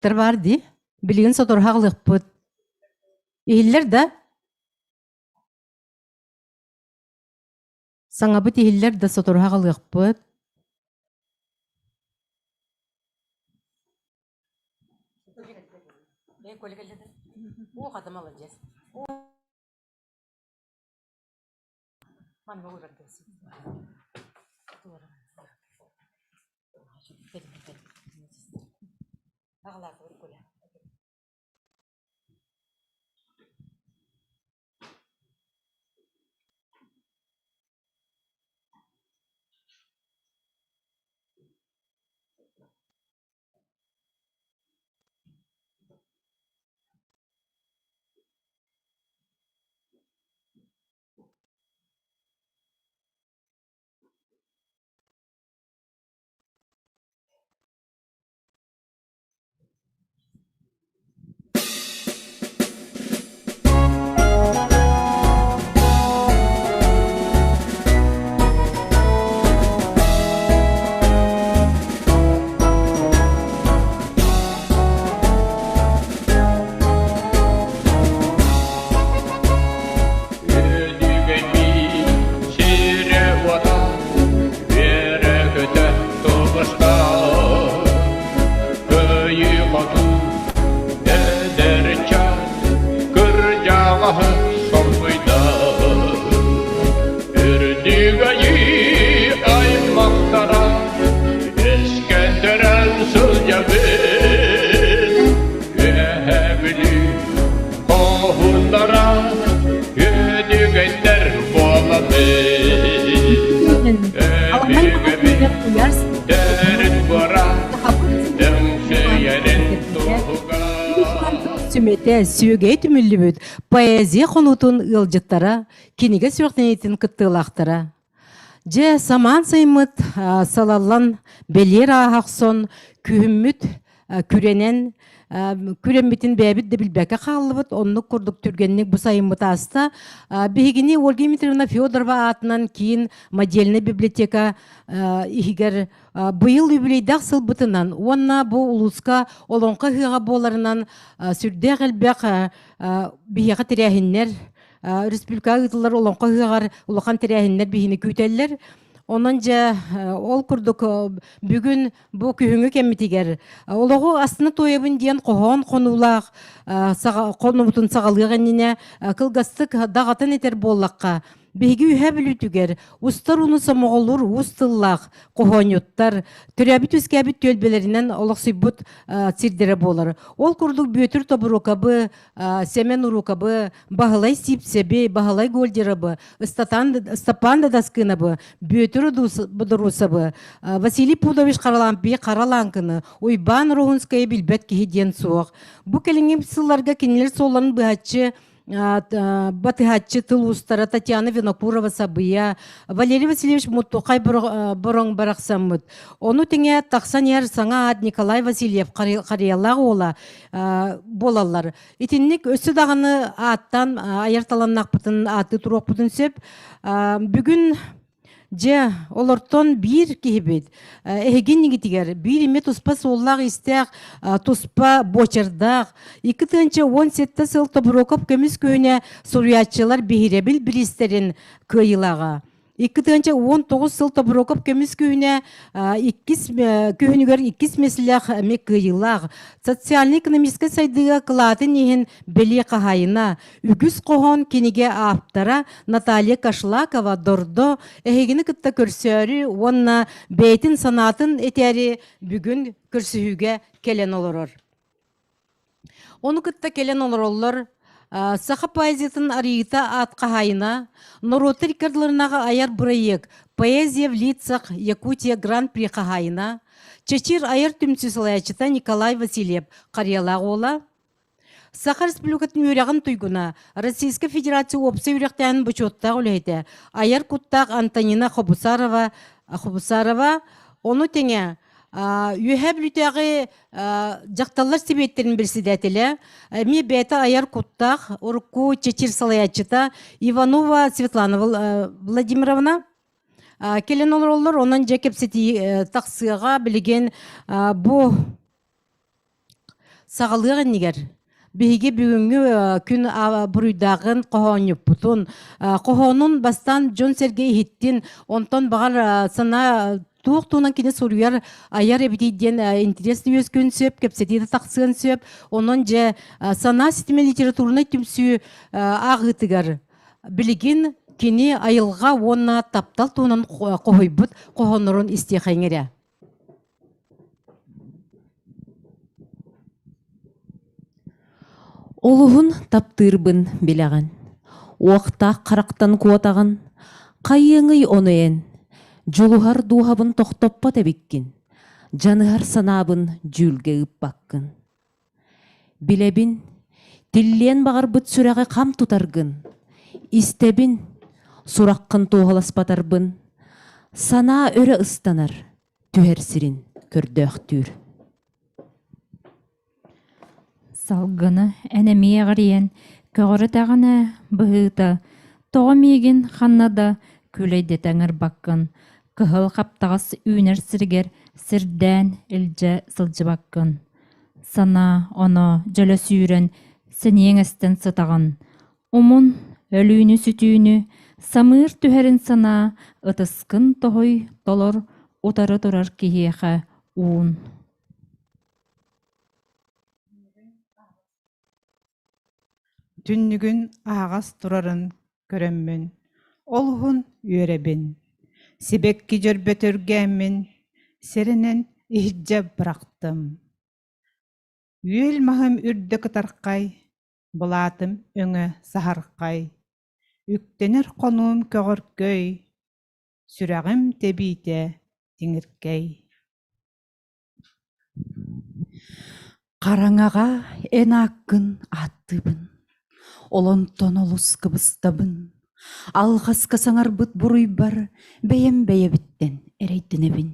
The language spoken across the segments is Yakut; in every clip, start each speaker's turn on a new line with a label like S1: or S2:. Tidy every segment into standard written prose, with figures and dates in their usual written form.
S1: Ыалдьыттар баар дии. Билигин сотору хаалыахпыт. Иһиллэр да? Саҥабыт иһиллэр да сотору хаалыахпыт.
S2: Үөдүгэйбит сирэ-уота үөрэ-көтө тубуста. Кыайыы-хотуу эдэр ыччат кырдьаҕаһы солбуйда. Үрдүк айыы аймахтара үөскэттэрэн сылдьабыт. Үөһээ Бүлүү хоһууннара үөдүгэйдэр буолабыт. Өбүгэбит төрүт буора өҥсүйэрин туһугар.
S1: Сүмэтэ сүөгэй түмүллүбүт поэзия хонуутун ыалдьыттара, кинигэ сүрэхтэниитин кыттыылаахтара. Дьэ, самаан сайыммыт салаллан бэлиэр ааһа охсон, күһүммүт күрэнэн, күрэммитин бэйэбит да билбэккэ хааллыбыт. Оннук курдук түргэнник бу сайыммыт ааста. Биһигини Ольга Дмитриевна Федорова аатынан киин модельнай библиотека иһигэр быйыл юбилейдаах сылбытынан уонна бу улууска Олоҥхо ыһыаҕа буоларынан сүрдээх элбэх биһиэхэ тэрээһиннэр республикаҕа ыытыллар олоҥхо ыһыаҕар улахан тэрээһиннэр биһини күүтэллэр. Онон дьэ ол курдук бүгүн бу күһүҥҥү кэммитигэр олоҕу астына туойабын диэн хоһоон хонуулаах хонуубутун саҕалыах иннинэ кылгастык даҕатан этэр буоллахха Биһиги үһэ бүлүүтүгэр устар ууну сомоҕолуур уус тыллаах хоһоонньуттар, төрөөбүт-үөскээбит түөлбэлэринэн олохсуйбут сирдэрэ буолар. Ол курдук Бүөтүр Тобуруокабы, Сэмэн Уруукабы, Баһылай Сиипсэби, Баһылай Гольдерабы, Степан Дадаскынабы, Бүөтүр Бодоруусабы, Василий Пудович Харалампий Харалааҥкыны, Уйбаан Роһунскайы билбэт киһи диэн суох. Бу кэлиҥҥи сылларга кинилэр суолларын быһаччы батыһааччы тыл уустара Татьяна Винокурова-Сабыя, Валерий Васильевич Муттухай бороҥ барахсаммыт. Ону тэҥэ тахсан иһэр саҥа аат Николай Васильев Харыйалаах уола буолаллар. Итинник өссө даҕаны ааттан айар таланнаахпытын ааттыы туруохпутун сөп. Бүгүн Дьэ, олортон биир киһибит эһиги иннигитигэр биир эмэ туспа суоллаах-иистээх, туспа буочардаах, 2017 сыл Тобуруокап көмүс күһүнэ суруйааччылар биһирэбил бириистэрин кыайыылааҕа. 2019 сыл Тобуруокап көмүс күһүнэ иккис күһүнүгэр иккис миэстэлээх эмиэ кыайыылаах, социальнай-экономическай сайдыыга кылаатын иһин бэлиэ хаһаайына, Үгүс хоһоон кинигэ ааптара Наталья Кашлакова Дордо эһигини кытта көрсөөрү уонна бэйэтин санаатын этээри бүгүн көрсүһүүгэ кэлэн олорор. Ону кытта кэлэн олороллор саха поэзиятын арыйыыта аат хаһаайына, норуоттар иккардыларынааҕы айар бырайыак «Поэзия в лицах Якутия Гран-при хаһаайына, Чэчир айар түмсүү салайааччыта Николай Васильев Харыйалаах уола, Саха Республикатын үөрэҕин туйгуна, Российскай Федерация уопсай үөрэхтээһин бочуоттаах үлэһитэ, айар куттаах Антонина Хобусарова, Хобусарова ону тэҥэ Үөһээ Бүлүүтээҕи дьахталлар сэбиэттэрин председателэ, эмиэ бэйэтэ айар куттаах, урукку Чэчир салайааччыта Иванова Светлана Владимировна кэлэн олороллор. Онон дьэ кэпсэтии тахсыаҕа билигин бу. Саҕалыах иннигэр биһиги бүгүҥҥү күн буруйдааҕын хоһоонньуппутун, хоһоонун бастаан дьон-сэргэ иһиттин, онтон баҕар санаа туох туһунан кини суруйар, айар эбитий диэн интэриэс үөскүөн сөп, кэпсэтии да тахсыан сөп. Онон дьэ санаа ситимэ литературнай түмсүү ааҕыытыгар билигин кини айылҕа уонна таптал туһунан хоһуйбут хоһооннорун истиэхэйиҥ эрэ.
S3: Олуһун таптыырбын билэҕин, уохтаах харахтан куотаҕын, хайыаҥый ону эн, дьулуһар дууһабын тохтоппот эбиккин, дьаныһар санаабын дьүүлгэ ыыппаккын. Билэбин, тиллиэн баҕарбыт сүрэҕи хам тутаргын, истэбин, сураххын туоһуласпатарбын, санаа өрө ыстанар, түһэр сирин көрдөөхтүүр.
S4: Салгыны эн эмиэ эҕирийэн көҕүрэтэҕинэ быһыыта, тоҕо миигин ханна да күүлэйдэтэ ыҥырбаккын, кыһыл хаптаҕас үүнэр сиригэр сирдээн илдьэ сылдьыбаккын. Санаа оно дьөлө сүүрэн сэниэҥ эстэн сытаҕын. Умун, өлүүнү-сүтүүнү, самыыр түһэрин санаа, ытыскын тоһуй, толор, утары турар киһиэхэ уун.
S5: Түннүгүн аһаҕас турарын көрөммүн, олуһун үөрэбин. Сибэкки дьөрбөтө үргээммин, сэрэнэн иһирдьэ бырахтым. Үөл маһым үрдэ кытархай, былаатым өҥө саһархай, үктэнэр хонуум көҕөркөй, сүрэҕим тэбиитэ тиҥиркэй.
S6: Хараҥаҕа эн ааккын ааттыыбын, олонтон олус кыбыстабын, алҕаска саҥарбыт буруйбар бэйэм бэйэбиттэн эрэйдэнэбин.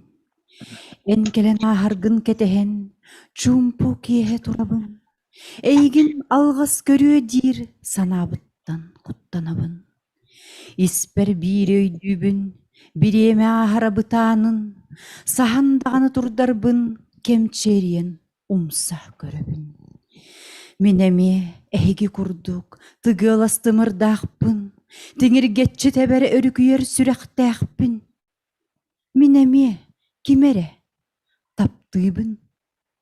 S6: Эн кэлэн ааһаргын кэтэһэн, чуумпу киэһэ турабын, эйигин алҕас көрүө диир санаабыттан куттанабын. Испэр биири өйдүүбүн, бириэмэ ааһара бытаанын, саһан даҕаны турдарбын кэмчиэрийэн умса көрөбүн. Мин эмиэ эһиги курдук тыгыалас тымырдаахпын, тиҥиргэччи тэбэр өрүкүйэр сүрэхтээхпин. Мин эмиэ ким эрэ таптыыбын,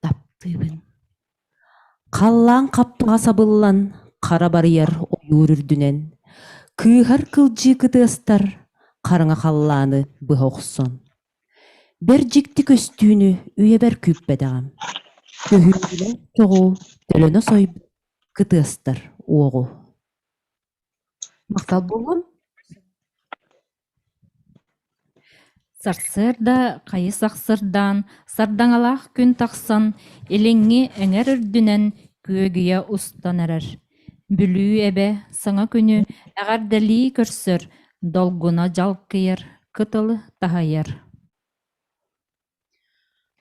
S6: таптыыбын.
S3: Халлаан хаппаҕа сабыллан, хара барыйар ойуур үрдүнэн, кыыһар кылдьыы кытыастар хараҥа халлааны быһа охсон, бэрт дьикти көстүүнү үйэбэр күүппэтэҕим, көһүүнүлээх чоҕу төлөнө сойбут кытыастар уоҕу.
S1: Махтал буоллун.
S4: Сарсыарда хайы-сах сырдаан, сардаҥалаах күн тахсан, илиҥҥи эҥэр үрдүнэн күөгүйэ устан эрэр. Бүлүү эбэ саҥа күнү эҕэрдэлии көрсөр, долгуна дьалкыйар, кытылы таһыйар.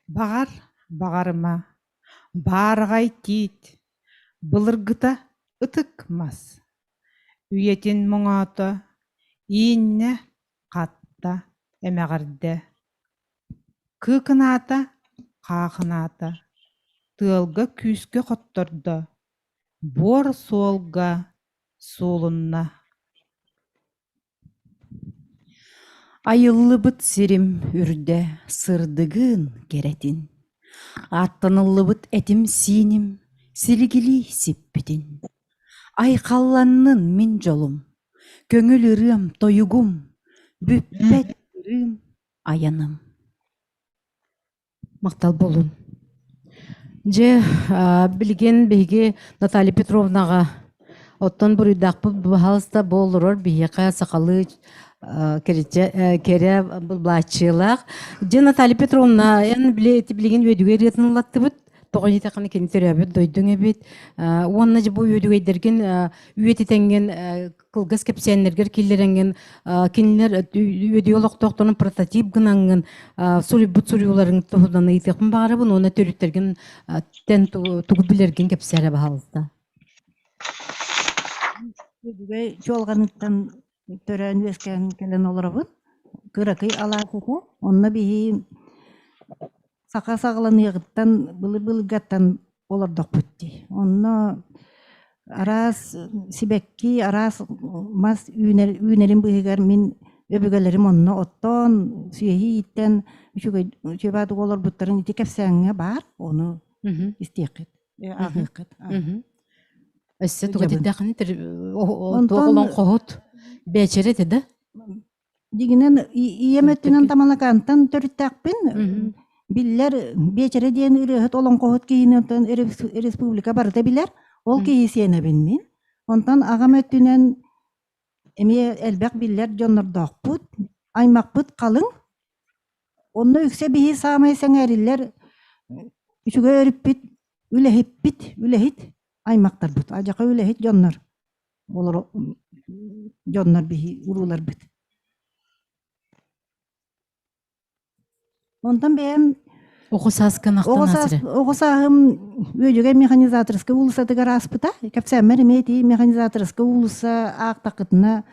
S5: Баҕар, баҕарыма, баараҕай тиит, былыргыта ытык мас, үйэтин моҥоото, ииннэ, хатта, эмэҕирдэ, кыыкынаата, хаахынаата, тыалга күүскэ хоттордо, буор суолга суулунна.
S6: Айыллыбыт сирим үрдэ сырдыгын кэрэтин, ааттаныллыбыт этим-сииним силигилии сиппитин. Айхалланнын мин дьолум, көҥүл ырыам тойугум, бүппэт ырыым айаным.
S1: Махтал буолун. Дьэ, билигин биһиги Наталья Петровнаҕа оттон буруйдаахпыт баһаалыста бу олорор биһиэхэ сахалыы кэрэ былааччыылаах. Дьэ, Наталья Петровна, эн билигин үөдүгэй ырыатын ыллаттыбыт. Тоҕо диэтэххинэ кини төрөөбүт дойдуҥ эбит. Уонна дьэ бу үөдүгэйдэргин үйэтитэҥҥин кылгас кэпсээннэргэр киллэрэҥҥин кинилэр үөдүйэ олохтоохторун прототип гынаҥҥын суруйбут суруйууларын туһунан ыйытыахпын баҕарабын уонна төрүттэргин тэн тугу билэргин кэпсээрэ баһаалыста.
S7: Үөдүгэй чуолҕаныттан төрөөн үөскээн кэлэн олоробун. Кыракый алаас этэ. Онно биһи саха саҕаланыаҕыттан былыр-былыргаттан. олордохпут дии. Онно араас сибэкки, араас мас үүнэр үүнэрин быыһыгар мин өбүгэлэрим онно оттоон, сүөһү ииттэн үчүгэй үчүгэй олорбуттарын ити кэпсээҥҥэ баар, ону истиэххит, ааҕыаххыт.
S1: Өссө туга
S7: Дьабын.
S1: тирдэххини туох
S7: Онтон
S1: олоҥхоһут бэчэрэ этэ да?
S7: Дьиҥинэн ийэм өттүнэн
S1: Төрүттэргин.
S7: Тамалакаантан төрүттээхпин. Биллэр Биэчэрэ диэн ырыаһыт олоҥхоһут киһини онтон республика барыта билэр. Ол киһи сиэнэбин мин. Онтон аҕам өттүнэн эмиэ элбэх биллэр дьоннордоохпут. Аймахпыт халыҥ. Онно үксэ биһи саамай сэҥээриллэр үчүгэй өрүппүт, үлэһиппит, үлэһит аймахтарбыт, адьака үлэһит дьоннор. Олор дьоннор биһи урууларбыт. Онтон бэйэм
S1: Оҕо сааскын
S7: оҕо
S1: ахтан
S7: саас
S1: аасыры.
S7: оҕо сааһым Үөдүгэй механизаторскай уулуссатыгар ааспыта. Кэпсээммэр эмиэ ити механизаторскай уулусса аахтаххытына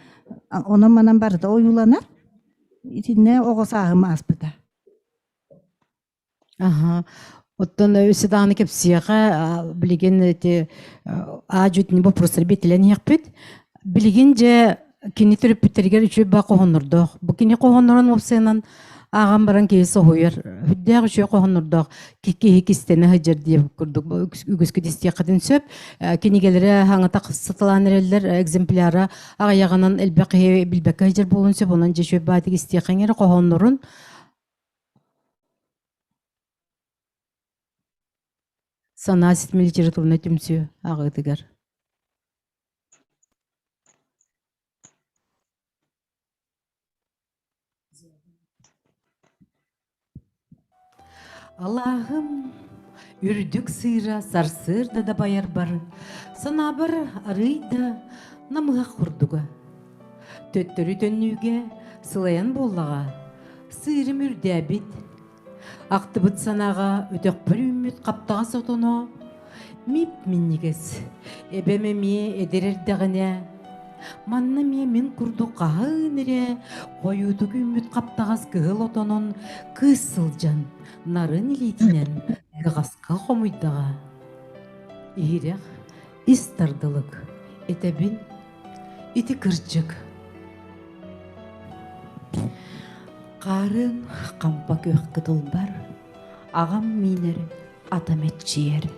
S7: онон-манан барыта ойууланар. Итиннэ оҕо сааһым ааспыта.
S1: Аха. Оттон өссө даҕаны кэпсиэхэ, билигин ити аа-дьүтүнү боппуруостары биэтилэн иһиэхпит. Билигин дьэ кини төрөппүттэригэр үчүгэй баа хоһооннордоох. Бу кини хоһооннорун уопсайынан ааҕан баран киһи соһуйар. Үрдээх үчүгэй хоһооннордоох киһи кистэнэ сылдьар диэбит курдук үгүскүт истиэххитин сөп. Кинигэлэрэ хаҥата саталаан эрэллэр, экземпляра аҕыйаҕынан элбэх киһи билбэккэ сылдьар буолуон сөп. Онон дьэ үчүгэй баатык истиэххиҥ эрэ хоһооннорун Санаа ситимэ литературнай түмсүү ааҕыытыгар. Алааһым үрдүк сыыра сарсыарда да байарбар, санаабар арыый да намыһах курдуга. Төттөрү төннүүгэ сылайан буоллаҕа, сыырым үрдээбит. Ахтыбыт санааҕа өтөхпөр үүммүт хаптаҕас отоно мип-минньигэс. Эбэм эмиэ эдэр эрдэҕинэ, манна эмиэ мин курдук хаһан эрэ хойуутук үүммүт хаптаҕас кыһыл отонун кыыс сылдьан нарын илиитинэн ыаҕаска хомуйдаҕа. Иһирэх ис тардылык этэбин Ити кырдьык.
S6: Хаарын хампа күөх кытылбар, аҕам миинэр, атам эччийэр.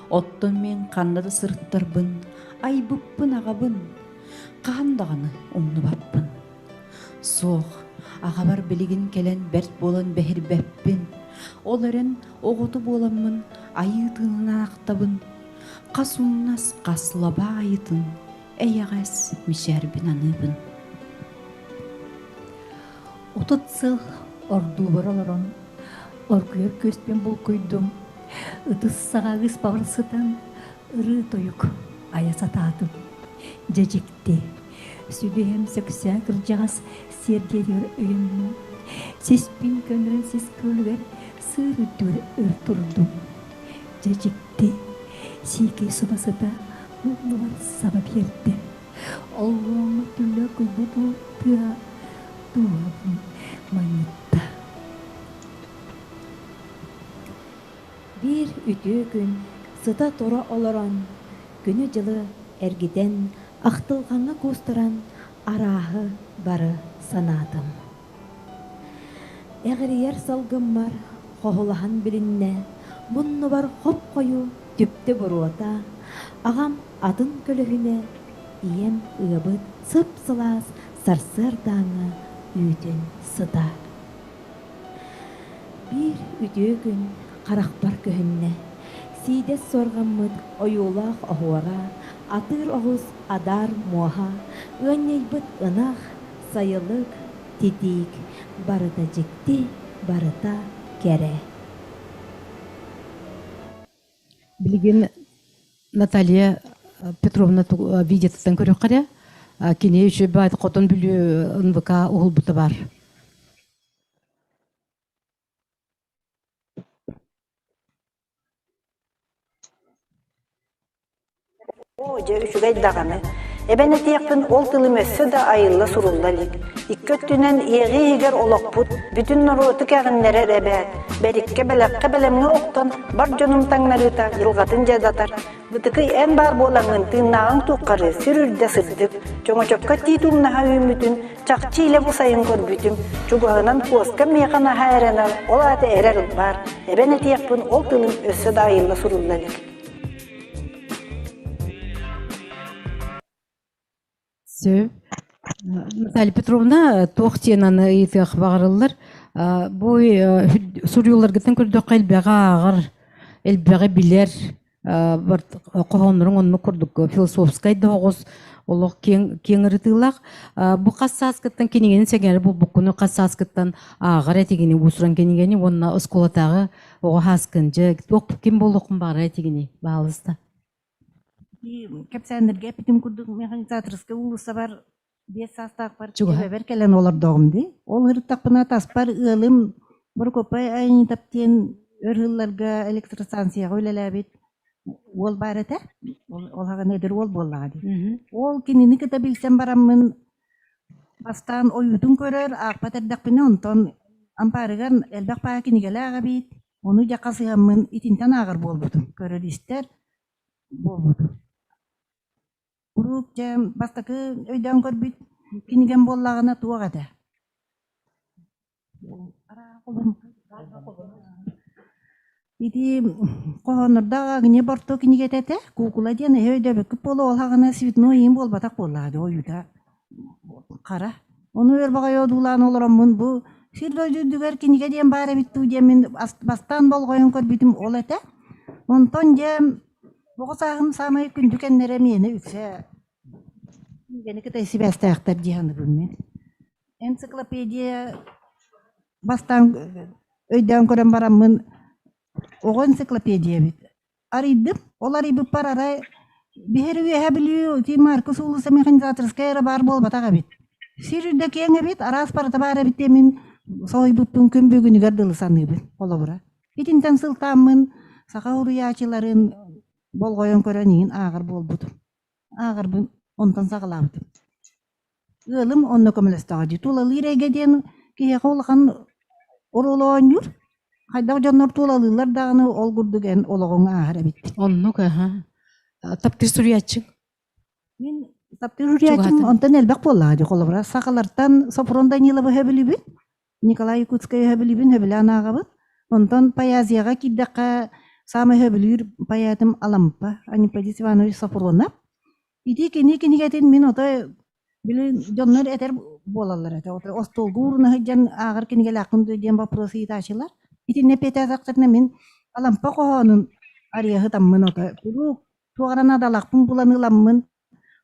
S6: Оттон мин ханна да сырыттарбын, айбыппын аҕабын, хаһан даҕаны умнубаппын. Суох, аҕабар билигин кэлэн бэрт буолан бэһирбэппин. Ол эрэн оҕото буоламмын айыы тыынынан ахтабын. Хас умнас, хас лабаа айытын эйэҕэс мичээрбин аныыбын.
S8: 30 сыл ордуубар олорон, оргуйар күөспүн булкуйдум, ытыс саҕа ыыспабар сытан, ырыы-тойук айа сатаатым. Дьэ дьикти, сүлүһэм сөксөө кырдьаҕас сиэрдийэтигэр өйөннүм. Сиспин көннөрөн сис кыылыгар сыыр үрдүгэр өр турдум. Дьэ дьикти, сиикэй субасыта муннубар саба биэрдэ. Оллооҥҥо түллэ куйбут уу тыаһа дууһабын манньытта.
S9: Биир үтүө күн сыта-тура олорон, күнү-дьылы эргитэн, ахтылҕаҥҥа куустаран арааһы бары санаатым. Эҕирийэр салгыммар хоһулаһан билиннэ, муннубар хоп-хойуу түптэ буруота, аҕам атын көлөһүнэ, ийэм ыабыт сып-сылаас сарсыардааҥҥы үүтүн сыта. Биир үтүө күн харахпар көһүннэ, сиидэс суорҕаммыт ойуулаах оһуора, атыыр оҕус адаар муоһа, ыанньыйбыт ынах, сайылык, титиик, барыта дьикти, барыта кэрэ.
S1: Билигин Наталья Петровна видеотыттан көрүөххэ эрэ, кини үчүгэй хотон Бүлүү НВК уһулбута бар.
S7: Оо, дьэ үчүгэй даҕаны.
S10: Эбэн этиэхпин ол тылым өссө да айылла сурулла илик. Икки өттүнэн иэҕии иһигэр олохпут бүтүн норуоту кэҕиннэрэр эбээт, бэриккэ бэлэххэ бэлэмҥэ охтон бар дьонум таҥнарыыта дьылҕатын дьадатар, Бытыкый эн баар буолаҥҥын тыыннааҕыҥ туххары сүр үрдэ сырдык, чоҥочокко тиит умнаһа үүммүтүн чахчы илэ бу сайын көрбүтүм, чугаһынан куоска миэхэ наһаа эрэнэр, ол аата эрэр баар, эбэн этиэхпин ол тылым өссө да айылла сурулла илик.
S1: Сөп. Наталья Петровна, туох диэн аны ыйытыах баҕарыллар. Бу суруйууларгыттан көрдөххө элбэҕи ааҕар, элбэҕи билэр, хоһоонноруҥ оннук курдук философскай да оҕус, олох киэҥ киэҥ ырытыылаах. Бу хас сааскыттан кинигэни сэҥээрэ булбуккуну, хас сааскыттан ааҕар этигини, уусуран кинигэни уонна оскуолатааҕы оҕо сааскын дьэ туох ким буолуоххун баҕарар этигиний, баалыста.
S7: Кэпсээннэргэ эппитим курдук механизаторскай уулуссабар 5 саастаахпар
S1: Чугаһа.
S7: эбэбэр кэлэн олордоҕум дии. Ол ырыттахпына таспар ыалым Прокопай Айанитов диэн өр сылларга электростанцияҕа үлэлээбит уол баар этэ. Ол ол хаҕана эдэр уол буоллаҕа дии.
S1: Мгм.
S7: Ол кинини кытта билсэн бараммын бастаан ойуутун көрөр, аахпат эрдэхпинэ онтон ампаарыгар элбэх баҕа кинигэлээх эбит. Ону дьэ хасыһаммын итинтэн ааҕар буолбутум, көрөр-истэр буолбутум. Куруук дьэ бастакы өйдөөн көрбүт кинигэм буоллаҕына туох этэ? Ити хоһооннордоох Агния Барто кинигэтэ этэ, «Куукула» диэн эһи өйдөөбөккүт буолуо, ол хаҕына цветной иин буолбатах буоллаҕа дии ойуута хара. Ону өр баҕайы одуулаан олороммун бу сир дойду үрдүгэр кинигэ диэн баар эбит дуу диэммин бастаан болҕойон көрбүтүм ол этэ. Онтон дьэ оҕо сааһым саамай күндү кэмнэрэ миэнэ үксэ кинигэни кытта сибээстээхтэр дии саныыбын мин. Энциклопедия бастаан өйдөөн көрөн бараммын оҕо энциклопедия эбит. Арыйдым. Ол арыйбыппар арай биһири үөһэ Бүлүү ити Маркус уулусса механизаторскай эрэ баар буолбатах эбит. Сир үрдэ киэҥ эбит, араас барыта баар эбит диэн мин соһуйбуппун күн бүгүнүгэр дылы саныыбын, холобура. Итинтэн сылтааммын саха уруйааччыларын болҕойон көрөн иһин ааҕар буолбутум. Ааҕарбын онтон саҕалаабытым. Ыалым онно көмөлөстөҕө дии. Тулалыыр эйгэ диэн киһиэхэ улахан оруолу оонньуур. Хайдах дьоннор тулалыыллар даҕаны ол курдук эн олоҕуҥ ааһар эбит.
S1: Оннук аха. Таптыыр суруйааччыҥ?
S7: Мин таптыыр суруйааччым
S1: Чугаһатан.
S7: онтон элбэх буоллаҕа дии. Холобура, сахалартан Софрон Даниловы сөбүлүүбүн, Николай Якутскайы сөбүлүүбүн, сөбүлээн ааҕабын. Онтон поэзияҕа киирдэххэ, саамай сөбүлүүр поэтым Алампа Анемподист Иванович Софронов. Ити кини кинигэтин мин отой били дьоннор этэр буолаллар этэ. Отой остуолга ууруна сылдьан ааҕар кинигэлээххин дуо диэн вопрос ыйытааччылар. Итиннэ эппиэтээтэхтэринэ мин Алампа хоһоонун арыйа сытаммын отой куруук туох эрэ наадалаахпын булан ыламмын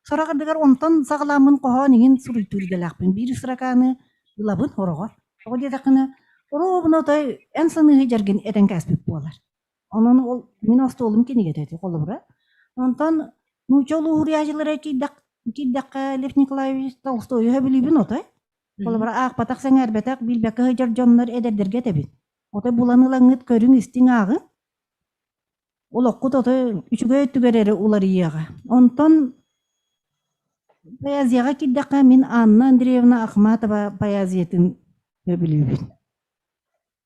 S7: сорох ардыгар онтон саҕалааммын хоһоон иҥин суруйтуур идэлээхпин. Биир строканы ылабын хороҕор. Тоҕо диэтэххинэ, оруобуна отой эн саныы сылдьаргын этэн кээспит буолар. Онон ол мин остуолум кинигэтэ ити холобура. Онтон нуучча улуу уһуйааччылара киирдэххэ Лев Николаевич Толстойу сөбүлүүбүн отой. Холобура аахпатах, сэҥээрбэтэх, билбэккэ сылдьар дьоннор эдэрдэргэ этэбин. Отой булан ылаҥҥыт көрүҥ, истиҥ, ааҕыҥ. Олоххут отой үчүгэй өттүгэр эрэ уларыйыаҕа. Онтон поэзияҕа киирдэххэ мин Анна Андреевна Ахматова поэзиятын сөбүлүүбүн.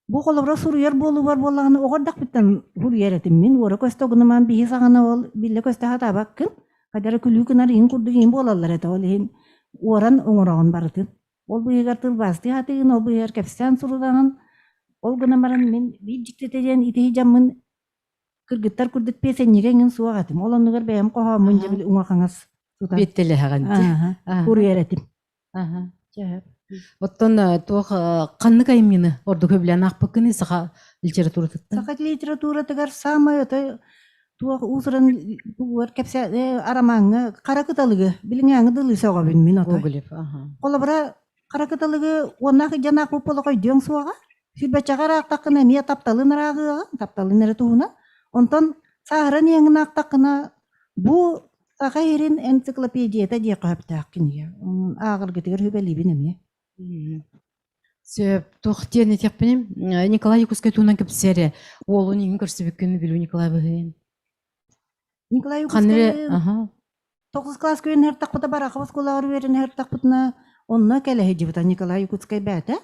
S7: Бу холобура суруйар буолуубар буоллаҕына оҕо эрдэхпиттэн суруйар этим мин уора көстө гынымаан биһи саҕана ол биллэ көстө сатаабаккын хайдах эрэ күлүү гынар иһин курдук иһин буолаллар этэ ол иһин уоран оҥороҕун барытын ол быыһыгар тылбаастыы сатыыгын ол быыһыгар кэпсээн сурудаҕын ол гынан баран мин биир дьиктитэ диэн ити дьаммын кыргыттар курдук песеннигэ иҥин суох этим ол оннугар бэйэм хоһооммун дьэ били уҥа-хаҥас тутан
S1: Биэттэлэһэҕин дии.
S7: суруйар этим
S1: Аха, чэ. Оттон туох ханнык айымньыны ордук сөбүлээн аахпыккыный саха литературатыттан?
S7: Саха литературатыгар саамай отой туох уус-уран тугугар кэпсээ арамааҥҥа Хара кыталыгы билиҥээҥи дылы сөҕөбүн мин отой.
S1: Гоголев, аха.
S7: Холобура, Хара кыталыгы уоннаах ыдьанаах буоллах өйдүөҥ суоҕа. Сүүрбэччэҕэ ыраахтаххына эмиэ тапталын ырааҕыаҕыҥ, тапталын эрэ туһунан. Онтон сааһыран иэҥин аахтаххына бу Саха сирин энциклопедията диэххэ сөптөөх кинигэ. Ааҕаргытыгар сүбэлиибин эмиэ.
S1: Сөп, туох диэн этиэхпиний? Николай Якутскай туһунан кэпсээ эрэ. Уолун иһин көрсүбүккүн Бүлүү Николай быһыын.
S7: Николай
S1: Ханна
S7: Якутскай
S1: аха.
S7: Тоҕус кылаас үөрэнэ Барахов оскуолаҕар үөрэнэ сырыттахпытына, онно кэлэ сылдьыбыта Николай Якутскай бэйэтэ.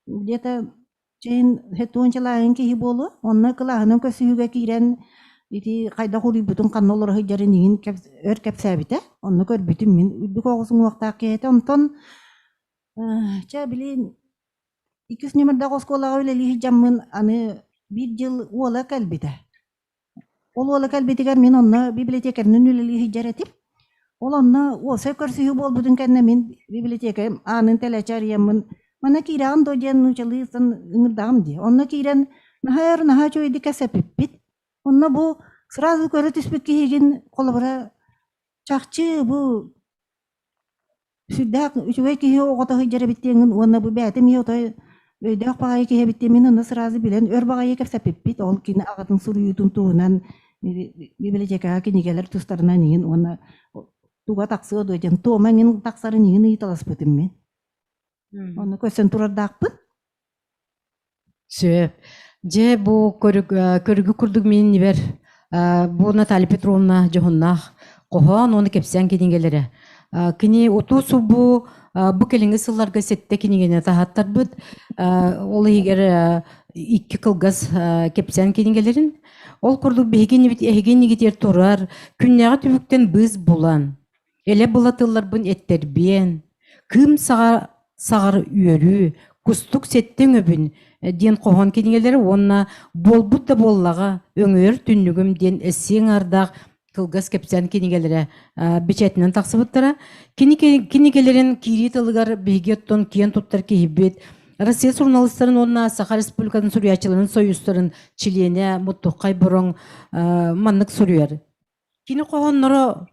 S7: Где-то чэйин уончалааһын киһи буолуо. Онно кылааһынан көрсүһүүгэ киирэн ити хайдах уруйбутун, ханна олоро сылдьарын иҥин өр кэпсээбитэ. Онно көрбүтүм мин үрдүк оҕус уҥуохтаах киһи этэ. Онтон чэ билин иккис нүөмэрдээх оскуолаҕа үлэлии сылдьаммын аны биир дьыл уола кэлбитэ. Ол уола кэлбитигэр мин онно библиотекарынан үлэлии сылдьар этим. Ол онно уопсай көрсүһүү буолбутун кэннэ мин библиотека аанын тэлэчэ арыйаммын манна киирэҕин дуо диэн нуучалыы ыҥырдаҕым дии. Онно киирэн наһаа өр наһаа үчүгэйдик кэпсэппиппит. Онно бу сразу көрө түспүт киһигин холобура чахчы бу Сүрдээх үчүгэй киһи оҕото сылдьар эбит диэҥҥин уонна бу бэйэтэ эмиэ отой өйдөөх баҕайы киһи эбит диэн мин онно сразу билэн өр баҕайы кэпсэппиппит. Ол кини аҕатын суруйуутун туһунан библиотекаҕа кинигэлэр тустарынан иҥин уонна туга тахсыа дуо диэн туома иҥин тахсарын иҥин ыйыталаспытым мин. Онно көрсөн турардаахпын.
S1: Сөп. Дьэ, бу көрүг, көрүгү курдук мин иннибэр бу Наталья Петровна дьоһуннаах хоһоон уонна кэпсээн кинигэлэрэ. Кини утуу-субу бу кэлиҥҥи сылларга сэттэ кинигэни таһааттарбыт. Ол иһигэр икки кылгас кэпсээн кинигэлэрин. Ол курдук биһиги эһиги иннигитигэр турар күннээҕи түбүктэн быыс булан, Элэ-была тылларбын эттэрбиэн, кыым саҕа саҕар үөрүү, кустук сэттэ өҥөбүн диэн хоһоон кинигэлэрэ уонна Буолбут да буоллаҕа, өҥөйөр түннүгүм диэн эссиэ аҥаардаах кылгас кэпсээн кинигэлэрэ бэчээтинэн тахсыбыттара. Кини кинигэлэрин киирии тылыгар биһиги оттон киэн туттар киһибит Россия суруналыыстарын уонна Саха Республикатын суруйааччыларын союзтарын чилиэнэ Муттуххай Бороҥ маннык суруйар. Кини хоһоонноро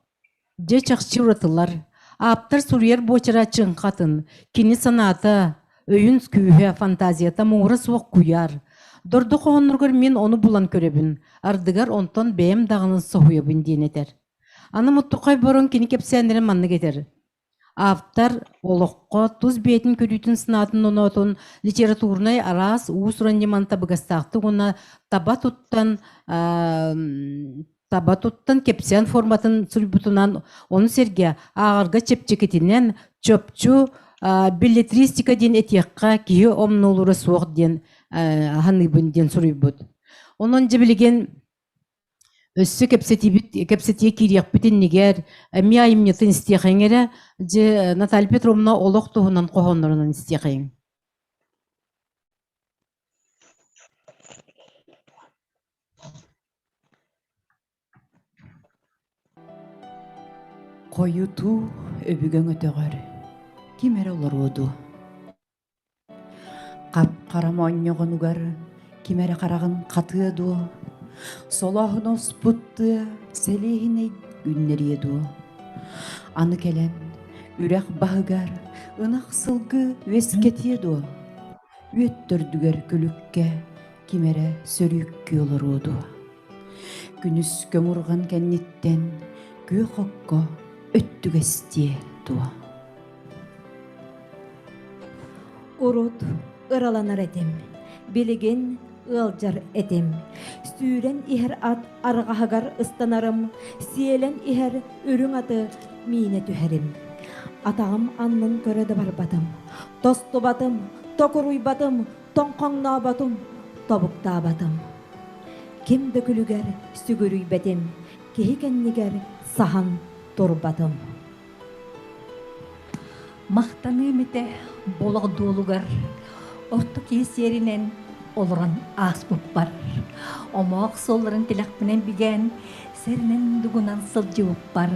S1: дьэ чахчы уратылар. Ааптар суруйар буочара чыҥхатын, кини санаата, өйүн күүһэ, фантазията муҥура суох куйаар. Дордо хоһоонноругар мин ону булан көрөбүн, ардыгар онтон бэйэм даҕаны соһуйабын диэн этэр. Аны Муттуххай Бороҥ кини кэпсээннэрин маннык этэр. Автор олоххо тус бэйэтин көрүүтүн санаатын оноотун литературнай араас уус-уран ньыманы табыгастаахтык уонна таба туттан таба туттан кэпсээн форматын суруйбутунан, ону сэргэ ааҕарга чэпчэкитинэн чопчу билетристика диэн этиэххэ киһи омнуолура суох диэн саныыбын диэн суруйбут. Онон дьэ билигин Өссө кэпсэтиибит кэпсэтиэ киириэхпит иннигэр эмиэ айымньытын истиэхэҥ эрэ, дьэ Наталья Петровна олох туһунан хоһооннорунан истиэхэйиҥ.
S6: Хойутуу өбүгэҥ өтөҕөр ким эрэ олоруо дуо? Хап-хара моонньоҕонугар ким эрэ хараҕын хатыа дуо, солооһуна оспут тыа сэлиэһинэй үүннэриэ дуо? Аны кэлэн үрэх баһыгар ынах сылгы үөскэтиэ дуо? Үөт төрдүгэр күлүккэ ким эрэ сөрүүккүү олоруо дуо? Күнүс көмурҕан кэнниттэн күөх окко өттүгэстиэ дуо?
S9: Урут ыраланар этим, билигин ыалдьар этим. Сүүрэн иһэр ат арҕаһыгар ыстанарым, сиэлэн иһэр үрүҥ аты миинэ түһэрим. Атаҕым аннын көрө да барбатым, тостубатым, токуруйбатым, тоҥхоҥнооботум, тобуктаабатым. Ким да күлүгэр сүгүрүйбэтим, киһи кэннигэр саһан турбатым.
S8: Махтаныым этэ болох дуолугар орто киһи сиэринэн олорон ааспыппар. Омоох суолларын тилэхпинэн бигээн, сэринэн дугунан сылдьыбыппар.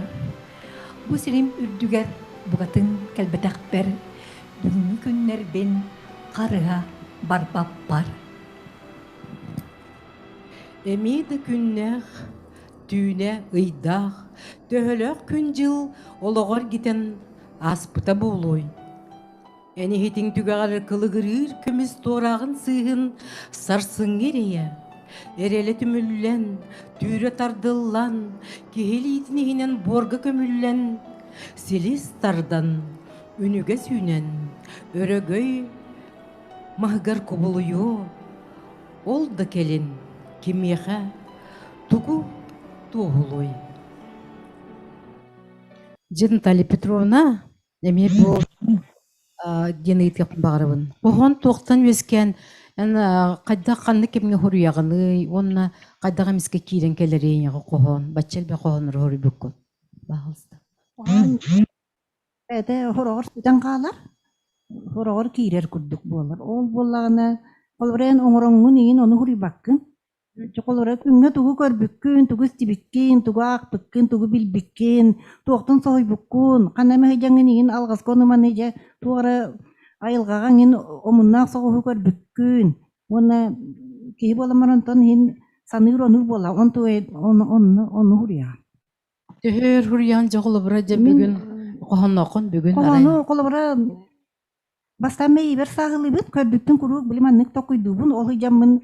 S8: Бу сирим үрдүгэр букатын кэлбэтэхпэр, бүгүҥҥү күннэрбин харыһа барбаппар.
S1: Эмиэ да күннээх, түүнэ ыйдаах, төһөлөөх күн-дьыл олоҕор гитэн ааспыта буолуой? Эн иһитиҥ түгэҕэр кылыгырыыр көмүс туорааҕын сыыһын сарсыҥҥы эрэйэ, эрэлэ түмүллэн, түүрэ тардыллан, киһи илиитин иһинэн буорга көмүллэн, силис тардан, үнүгэ сүүнэн, өрөгөй маһыгар кубулуйуо, Ол да кэлин кимиэхэ тугу туоһулуой? Дьэ, Наталья Петровна, эмиэ бу диэн ыйытыахпын баҕарабын. Хоһоон туохтан үөскээн эн хайдах ханнык кэмҥэ хоруйаҕыный уонна хайдах эмискэ киирэн кэлэрий эйиэхэ хоһоон, бачча элбэх хоһооннору хоруйбуккун? Баһаалыста.
S7: Хоһоон бэйэтэ хороҕор сүтэн хаалар, хороҕор киирэр курдук буолар. Ол буоллаҕына, холобура эн оҥороҥҥун иһин ону хоруйбаккын. Холобура, күҥҥэ тугу көрбүккүн, тугу истибиккин, тугу аахпыккын, тугу билбиккин, туохтан соһуйбуккун, ханна эмэ сылдьаҥҥын иҥин алҕаска ону-маны дьэ туох эрэ айылҕаҕа иҥин омуннаах соҕуһу көрбүккүн уонна киһи буолан баран онтон иһин саныыр оннук буолла он тугу ону онно онну суруйаҕын.
S1: Төһөр суруйаҕын дьэ холобура дьэ
S7: Мин
S1: бүгүн хоһооннооххун бүгүн арай
S7: хоһоону холобура Бастаан мэйиибэр сааһылыыбын, көрбүппүн куруук били маннык толкуйдуубун, ол ыйдьаммын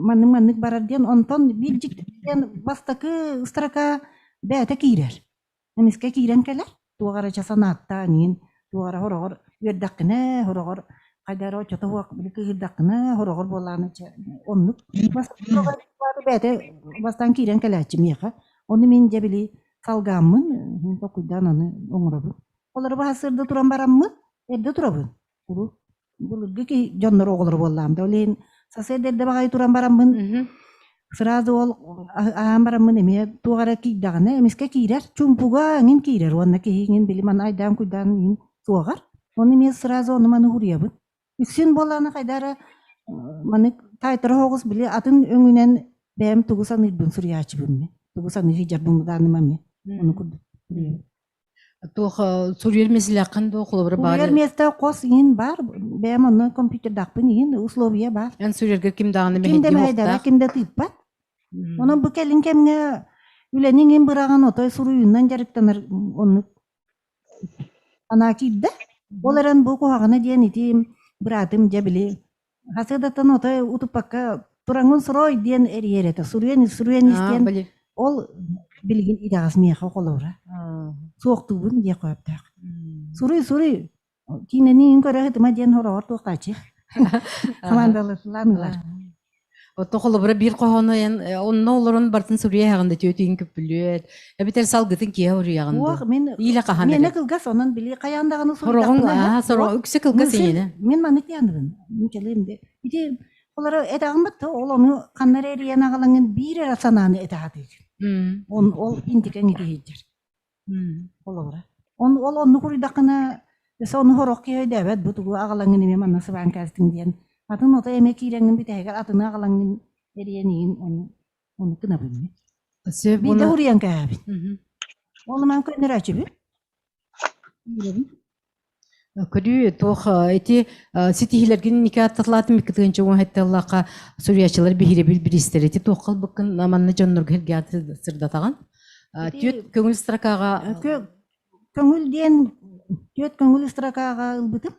S7: маннык-маннык барар диэн, онтон биир дьикти диэн бастакы строка бэйэтэ киирэр. Эмискэ киирэн кэлэр, туох эрэ чэ санааттаан иһин, туох эрэ хороҕор үөрдэххинэ, хороҕор хайда эрэ оччото суох били кыыһырдаххына, хороҕор буоллаҕына чэ оннук. Бастакы бэйэтэ бастаан киирэн кэлээччи миэхэ. Ону мин дьэ били салгааммын, мин толкуйдаан аны оҥоробун. Олору баһасырда туран бараммын, эрдэ турабын. Урут былыргы киһи дьоннор оҕолоро буоллаам да, ол иһин сарсыарда эрдэ баҕайы туран бараммын, сразу ол аһаан бараммын эмиэ туох эрэ киирдэҕинэ, эмискэ киирэр, чуумпуга эҥин киирэр уонна киһи эҥин били маны айдаан-куйдаан иһин суоҕар. Ону эмиэ сразу ону-маны уруйабын. Үксүн буоллаҕына хайда эрэ маннык таайтара оҕус били атын өҥүнэн бэйэм тугу саныырбын суруйааччыбын мин. Тугу саныы сылдьарбын даҕаным эмиэ. Ону курдук суруйабын.
S1: Туох суруйар миэстэлээххин дуо холобура баар
S7: Суруйар миэстэ хос иһин баар, бэйэм онно компьютердаахпын иһин условия баар.
S1: Эн суруйарга ким даҕаны
S7: Ким да
S1: мэһэйдиэ
S7: мэһэйдэбэт,
S1: суохтаах.
S7: ким да тыыппат. Онон бу кэлин кэмҥэ үлэни иҥин быраҕан отой суруйуунан дьарыктанар оннук санаа киирдэ. Ол эрэн бу куһаҕана диэн ити быраатым дьэ били Хасыадаттан отой утуппакка тураҥҥын сурой диэн эрийэр этэ. Суруйан суруйан ис диэн ол билигин итэҕэс миэхэ холобура. Суохтуубун диэх сөптөөх. Суруй суруй киинэни көрө сытыма диэн хороҕор туохтааччы. Хамаандалаан ылар.
S1: Ото холобура биир хоһоону эн онно олорон бартын суруйа иһэҕин да түөтүгүн күппүлүөт эбэтэр салгытын киэһэ уруйаҕын
S7: Уох мин
S1: Иилэ хаһан
S7: миэнэ
S1: эрэ
S7: кылгас онон били хайаан даҕаны
S1: Сороҕун
S7: суруйдахпына
S1: аа сороҕ үксэ кылгас
S7: Мысль
S1: эйиэнэ
S7: мин маннык диэханыбын мучалыым де ити олору этэҕин батта ол ону ханна эрэ эрийэн аҕалаҥын биир эрэ санааны этэ сатыыр он ол интикэҥ итиһийдэр холобура он ол оннук уруйдаххына өссө ону сорох киһи өйдөөбөт бу тугу аҕалаҥын эмиэ манна сыбаан кээстиҥ диэн атын ото эмиэ киирэҥҥин бүтэһигэр атыны аҕалаҥҥын эрийэн иһин ону ону гынабын мин
S1: Сөп
S7: биирдэ
S1: уна
S7: уруйан кээһэбин ол ман көннөрөөчүбүн
S1: Көрүү туох ити ситиһиилэргин никэ аттатылаатым икки уон хэттэллаахха суруйааччылар биһирэбил бириистэр ити туох халбыккын манна дьоннорго эргээн сырдатаҕын түөрт көҥүл строкаҕа
S7: Көҥүл диэн түөрт көҥүл строкаҕа ылбытым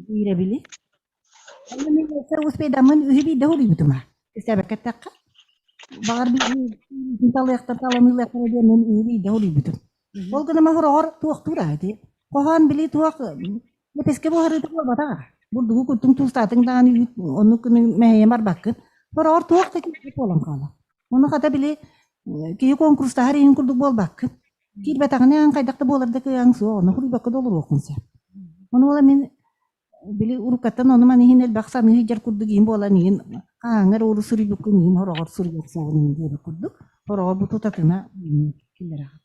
S7: биирэбили Онно мин өссө успейдаммын үһү биирдэ уруйбутум аа кистээбэккэ эттэххэ баҕар талыахтар талан ылыахтара диэн мин үһү биирдэ уруйбутум Ол гынан хороҕор туохтуур аа ити хоһоон били туох лэпэскэ буһарыыта буолбатаҕа бурдугу куттуҥ туустаатыҥ даҕаны үүт оннук гына мэһэйэн барбаккын хороҕор туох да киирбэт буолан хаалар ону хата били киһи куонкурустаһар иһин курдук буолбаккын киирбэтэҕинэ эн хайдах да буолар да кыаҕыҥ суох ону хуруйбакка да олоруоххун сөп ону ол мин били уруккаттан ону-маны иһин элбэх саныы сылдьар курдук иһин буолан иһин хаһааҥҥа эрэ уру суруйбуккун иһин хороҕор суруйуохсуоҕун иһин диэбит курдук хороҕор бу тутатына киллэрэҕин.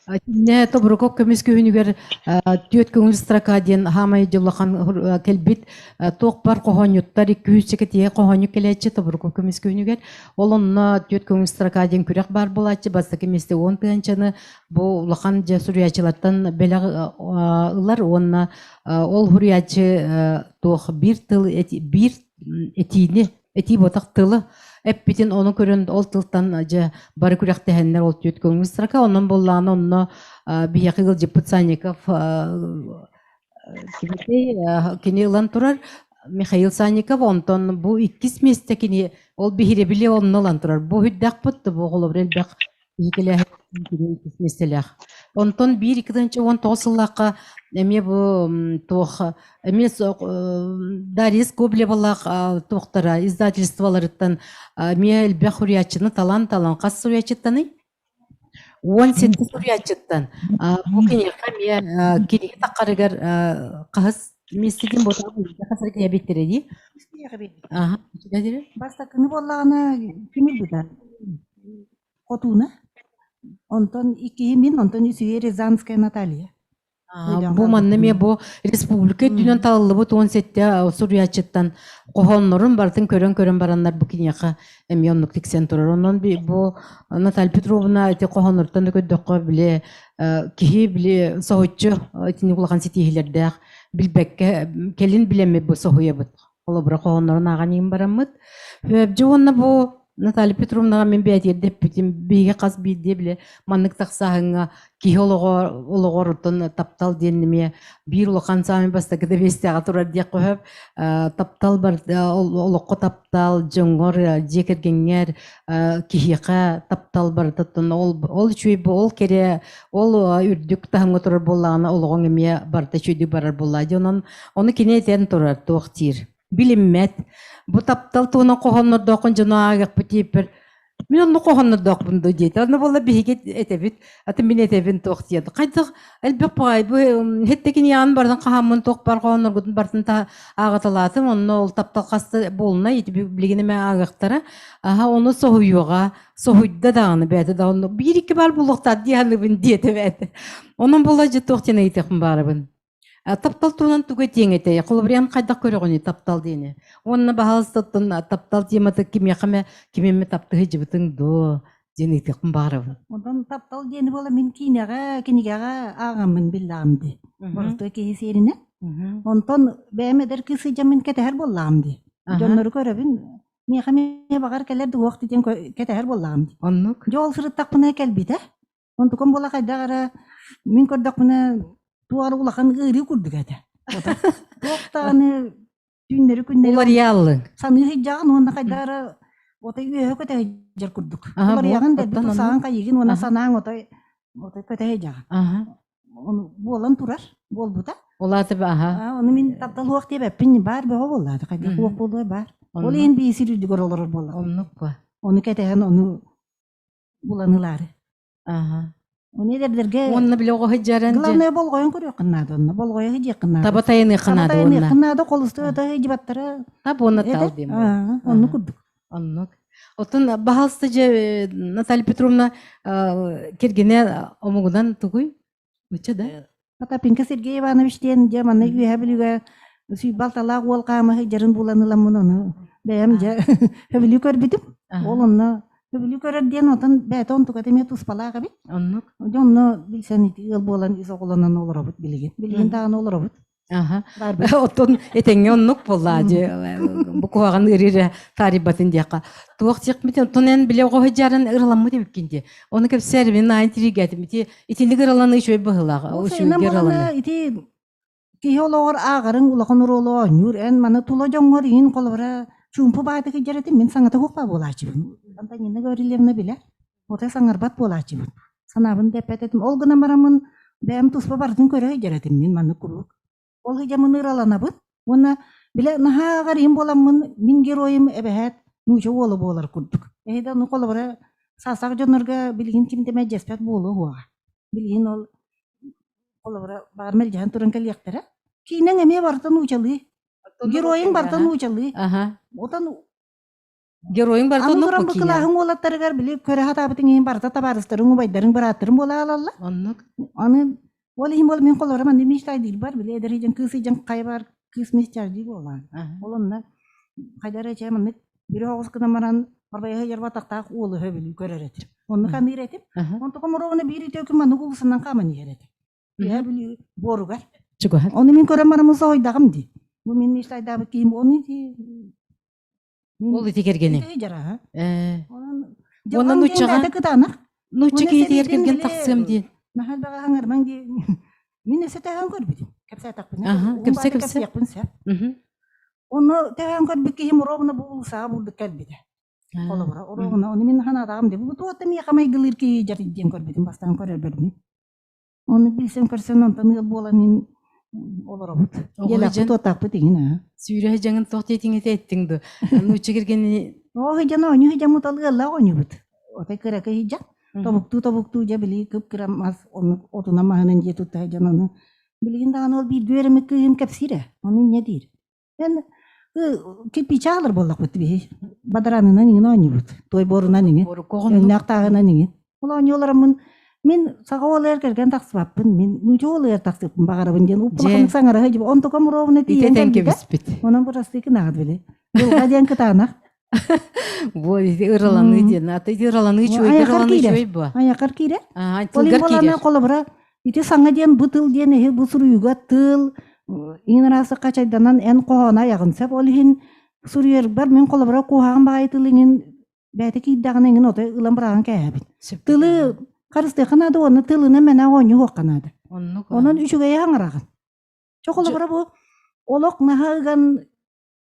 S1: Итиннэ Тобуруков көмүс күһүнүгэр түөрт көҥүл строка диэн хаамай дьулахан кэлбит туох бар хоһоонньуттар 200 тиһэ хоһоонньук кэлээччи Тобуруков көмүс күһүнүгэр ол онно түөрт көҥүл строка диэн күрэх баар буолааччы бастакы миэстэ уон тыһыынчаны бу улахан дьэ суруйааччылартан бэлэх ылар уонна ол суруйааччы туох биир тыл биир этиини этии ботах тылы эппитин ону көрөн ол тылтан дьэ бары күрэхтэһэннэр ол түөрт көҥүл строка онон буоллаҕына онно биһиэхэ ыалдьыппыт Санников кини ылан турар Михаил Санников онтон бу иккис миэстэ кини ол биһирэбили онно ылан турар бу үрдэхпит бу холобур элбэх иккис миэстэлээх. Онтон биир 2019 сыллаахха эмиэ бу туох эмиэ Дарья Скоблевалаах туохтара издательстволарыттан эмиэ элбэх суруйааччыны талан-талан хас суруйааччыттаный? 17 суруйааччыттан бу киниэхэ эмиэ кинигэ таххарыгар хаһыс миэстэтин ботаҕа хас эрэ киһи эбиттэрэ дии. Аха,
S7: Бастакыны буоллаҕына ким ылбыта? Хотууна. Онтон иккиһи мин, онтон үсүһү Рязанская Наталья.
S1: Бу манна эмиэ бу республика үрдүнэн талыллыбыт 17 суруйааччыттан хоһооннорун барытын көрөн-көрөн бараннар бу киниэхэ эмиэ оннук тиксэн турар. Онон бу Наталья Петровна ити хоһоонноруттан да көрдөххө били киһи били соһуччу итинник улахан ситиһиилэрдээх билбэккэ кэлин билэммит бу соһуйабыт. Холобура хоһооннорун ааҕан иһин бараммыт. Дьэ уонна бу Наталья Петровнаҕа мин бэйэтигэр эппитим, биһиги хас биирдии били маннык тахсааһыҥҥа киһи олоҕор олоҕор оттон таптал диэн эмиэ биир улахан саамай бастакы да миэстэҕэ турар диэххэ сөп. Таптал бар олоххо таптал, дьоҥҥор, дьиэ кэргэҥҥэр киһиэхэ таптал барыта оттон ол ол үчүгэй бу ол кэрэ ол үрдүк таһымҥа турар буоллаҕына олоҕуҥ эмиэ барыта үчүгэйдик барар буоллаа дии. Онон ону кини этэн турар туох диир. Билиммэт. Бу таптал туһунан хоһооннордооххун дьону ааҕыахпыт диэппэр мин онно хоһооннордоохпун дуо диэтэ. Онно буолла биһиги этэбит, атын мин этэбин туох диэн. Хайдах элбэх баҕайы бу һэттэ барытын хаһааммын туох бар хоһоонноргутун барытын ааҕыталаатым. Онно ол таптал хаста буолунай ити билигин эмэ ааҕыахтара. Аха ону соһуйуоҕа, соһуйда даҕаны бэйэтэ да онно биир икки баар буолуохтаах дии саныыбын диэтэ бэйэтэ. Онон буолла дьэ туох диэн ыйытыахпын баарыбын. Таптал туһунан тугу этиэҥ этэй? Холобур, хайдах көрөҕүнүй таптал диэни? Уонна баһаалыстаттан таптал темата кимиэхэ эмэ кими эмэ таптыһы дьыбытыҥ дуо диэн ыйытыахпын баҕарабын.
S7: Онтон таптал диэни буола мин киинэҕэ, кинигэҕэ ааҕаммын биллэҕим дии. Боростуой киһи сиэринэн. Онтон бэйэм эдэр кыыс сылдьан мин кэтэһэр буоллаҕым дии. Дьоннору көрөбүн, миэхэ эмиэ баҕар кэлэр дуох диэн кэтэһэр буоллаҕым дии.
S1: Оннук.
S7: Дьэ ол сырыттахпына кэлбитэ. Онтукам буола хайдах эрэ мин көрдөхпүнэ туох эрэ улахан ыарыы курдук этэ. Туох даҕаны түүннэри күннэри
S1: Уларыйааллыҥ.
S7: саныы сылдьаҕын уонна хайдах эрэ отой үөһэ көтө сылдьар курдук. Уларыйаҕын да тусаҕын хайыгын уонна санааҥ отой отой көтө сылдьаҕын. Ону буолан турар буолбута.
S1: Ол аата аха.
S7: Ону мин таптал уох диэбэппин баар бөҕө буоллаата хайдах уох буолуой баар. Ол иһин биир сир үрдүгэр олорор буоллаҕым.
S1: Оннук ба.
S7: Ону кэтэһэн ону булан ылаары.
S1: Аха.
S7: Оны эдэрдэргэ
S1: Уонна били оҕо сылдьаран
S7: Главное болҕойон көрүөххүн наада онно. Болҕойо сылдьыаххын наада.
S1: Таба тайаныаххын
S7: Таба
S1: наада уонна.
S7: тайаныаххын наада, холустуй ото сылдьыбаттара.
S1: Таба уонна тал диэн
S7: буолар. Оннук курдук.
S1: Оннук. Оттон баһалста же Наталья Петровна кергене омугунан тугуй? Ыча да?
S7: Потапенко Сергей Иванович диэн дьэ манна үөһэ бүлүүгэ сүүрбэ алталаах уол хаама сылдьарын булан ыламмын ону бэйэм дьэ сөбүлүү көрбүтүм. Ол онно сөбүлүү көрөр диэн онтон бэйэтэ онтуката эмиэ туспалаах эбит.
S1: Оннук.
S7: Дьэ онно билсэн ити ыал буолан ис оҕолонон олоробут билигин. Билигин даҕаны олоробут.
S1: Аха. Оттон этэҥҥэ оннук буоллаа дии бу куһаҕан ыарыыра таарыйбатын диэххэ. Туох диэхпит оттон эн билэ оҕо сылдьарын ырыламмыт эбиккин дии. Ону кэпсээр мин аайын тиригээтим. Ити итинник ыраланыы үчүгэй быһыылаах. Үчүгэй ыраланыы.
S7: Ити киһи олоҕор ааҕарыҥ улахан оруолу оонньуур. Эн маны тула дьоҥҥор иин холобура чуумпу баайдык илдьэрэтин мин саҥата суохпа буолааччыбын. Антонина Гаврильевна билэр. Отой саҥарбат буолааччыбын. Санаабын да эппэт этим. Ол гынан бараммын бэйэм туспа барытын көрө сылдьар этим мин маннык куруук. Ол сылдьаммын ыраланабын уонна бile наһаа аҕар буоламмын мин геройум эбэһээт нууча уола буолар курдук. Эһиги ону холобура саастаах дьоннорго билигин ким да мэлдьэспэт буолуо уоҕа. Билигин ол холобура баҕар мэлдьэһэн туран кэлиэхтэрэ. Киинэҥ эмиэ барыта нуучалыы. Геройуҥ барыта нуучалыы. Отон
S1: Геройуҥ барыта
S7: Аны туран бу кылааһыҥ уолаттарыгар били көрө сатаабытыҥ иһин барыта табаарыстарыҥ, убайдарыҥ, бырааттарыҥ буола аалаллар.
S1: Оннук.
S7: Аны ол иһин буол мин холоро манны мечтайдыырбар били эдэр сылдьан кыыс сылдьан хайа бар кыыс мечтайдыы буоллаҕа. Ол онно хайда эрэ чэ маннык бiri оҕус гынан баран барбайа сылдьар батахтаах уолу сөбүлүү көрөр этим. Оннук саныыр этим. Онтукам оруобуна биир үтүө күн маннык уулуссанан хааман иһэр этим. Үөһээ Бүлүү буоругар.
S1: Чугаһа.
S7: Ону мин көрөн бараммын соһуйдаҕым дии. Бу мин мечтайдаабыт киһим ону дии
S1: Ол ити кэргэни.
S7: Дьараһа.
S1: Э.
S7: Онон
S1: Уонна нууччаҕа
S7: кытаанах.
S1: Нуучча киһитигэр кэргэн тахсыам диэн.
S7: Наһаа элбэҕи хаҥырмаҥ дии. Мин өссө тэһэн көрбүтүм. Кэпсээтэхпинэ.
S1: Кэпсэ кэпсэ.
S7: Кэпсиэхпин сөп. Ону тэһэн көрбүт киһим ровно бу уулусаҕа булдук кэлбитэ. Холобура, ровно. Ону мин ханаатаҕым дии. Бу туохта миэхэ майгылыыр киһи дьар диэн көрбүтүм бастаан көрөрбөрбүн. Ону билсэн көрсөн онтон ыал буолан мин олоробут. Дьиэлээхпит уоттаахпыт иҥин аа.
S1: Сүүрэ дьаҥын туох диэтиҥ этэ эттиҥ ду. Нуучча кэргэни
S7: Оо, сыдьан оонньуу сыдьаммыт ол ыаллаах оонньуубут. Отой кыракый сыдьан. Тобуктуу-тобуктуу дьэ били кып-кыра мас оннук отунан маһынан дьиэ тутта сылдьан ону билигин даҕаны ол бииргэ үөрэммит кыыһым кэпсиирэ. Ону инньэ диир. Эн кирпииччэ аҕалар буоллахпыт биһи. Бадараанынан иҥин оонньуубут. Туой буорунан иҥин. Өҥнөөх тааһынан иҥин. Ол оонньуу олороммун мин саха уолугар кэргэн тахсыбаппын, мин нуучча уолугар тахсыппын баҕарабын диэн уппулаханнык саҥара сылдьыбыт. Онтукам уруогуна тиийэн кэлбитэ. Онон бырастыы гынаҕыт били. Дьылҕа диэн кытаанах.
S1: Бу ыраланыы диэн. Аты ыраланыы үчүгэй, ыраланыы үчүгэй бу.
S7: Айахар киирэр. Ол иһин буолаана холобура ити саҥа диэн бу тыл диэн эһи бу суруйууга тыл иин араасы хачайданан эн хоһооно айаҕын сөп. Ол иһин суруйарбар мин холобура куһаҕан баҕайы тыл иҥин бэйэтэ киирдэҕинэ иҥин отой ылан быраҕан кээһэбин. Тылы харыстыахха наада уонна тылынан мэнэ оонньуһуохха наада. Онон үчүгэйи хаҥараҕын. Чо холобура бу олох наһаа ыган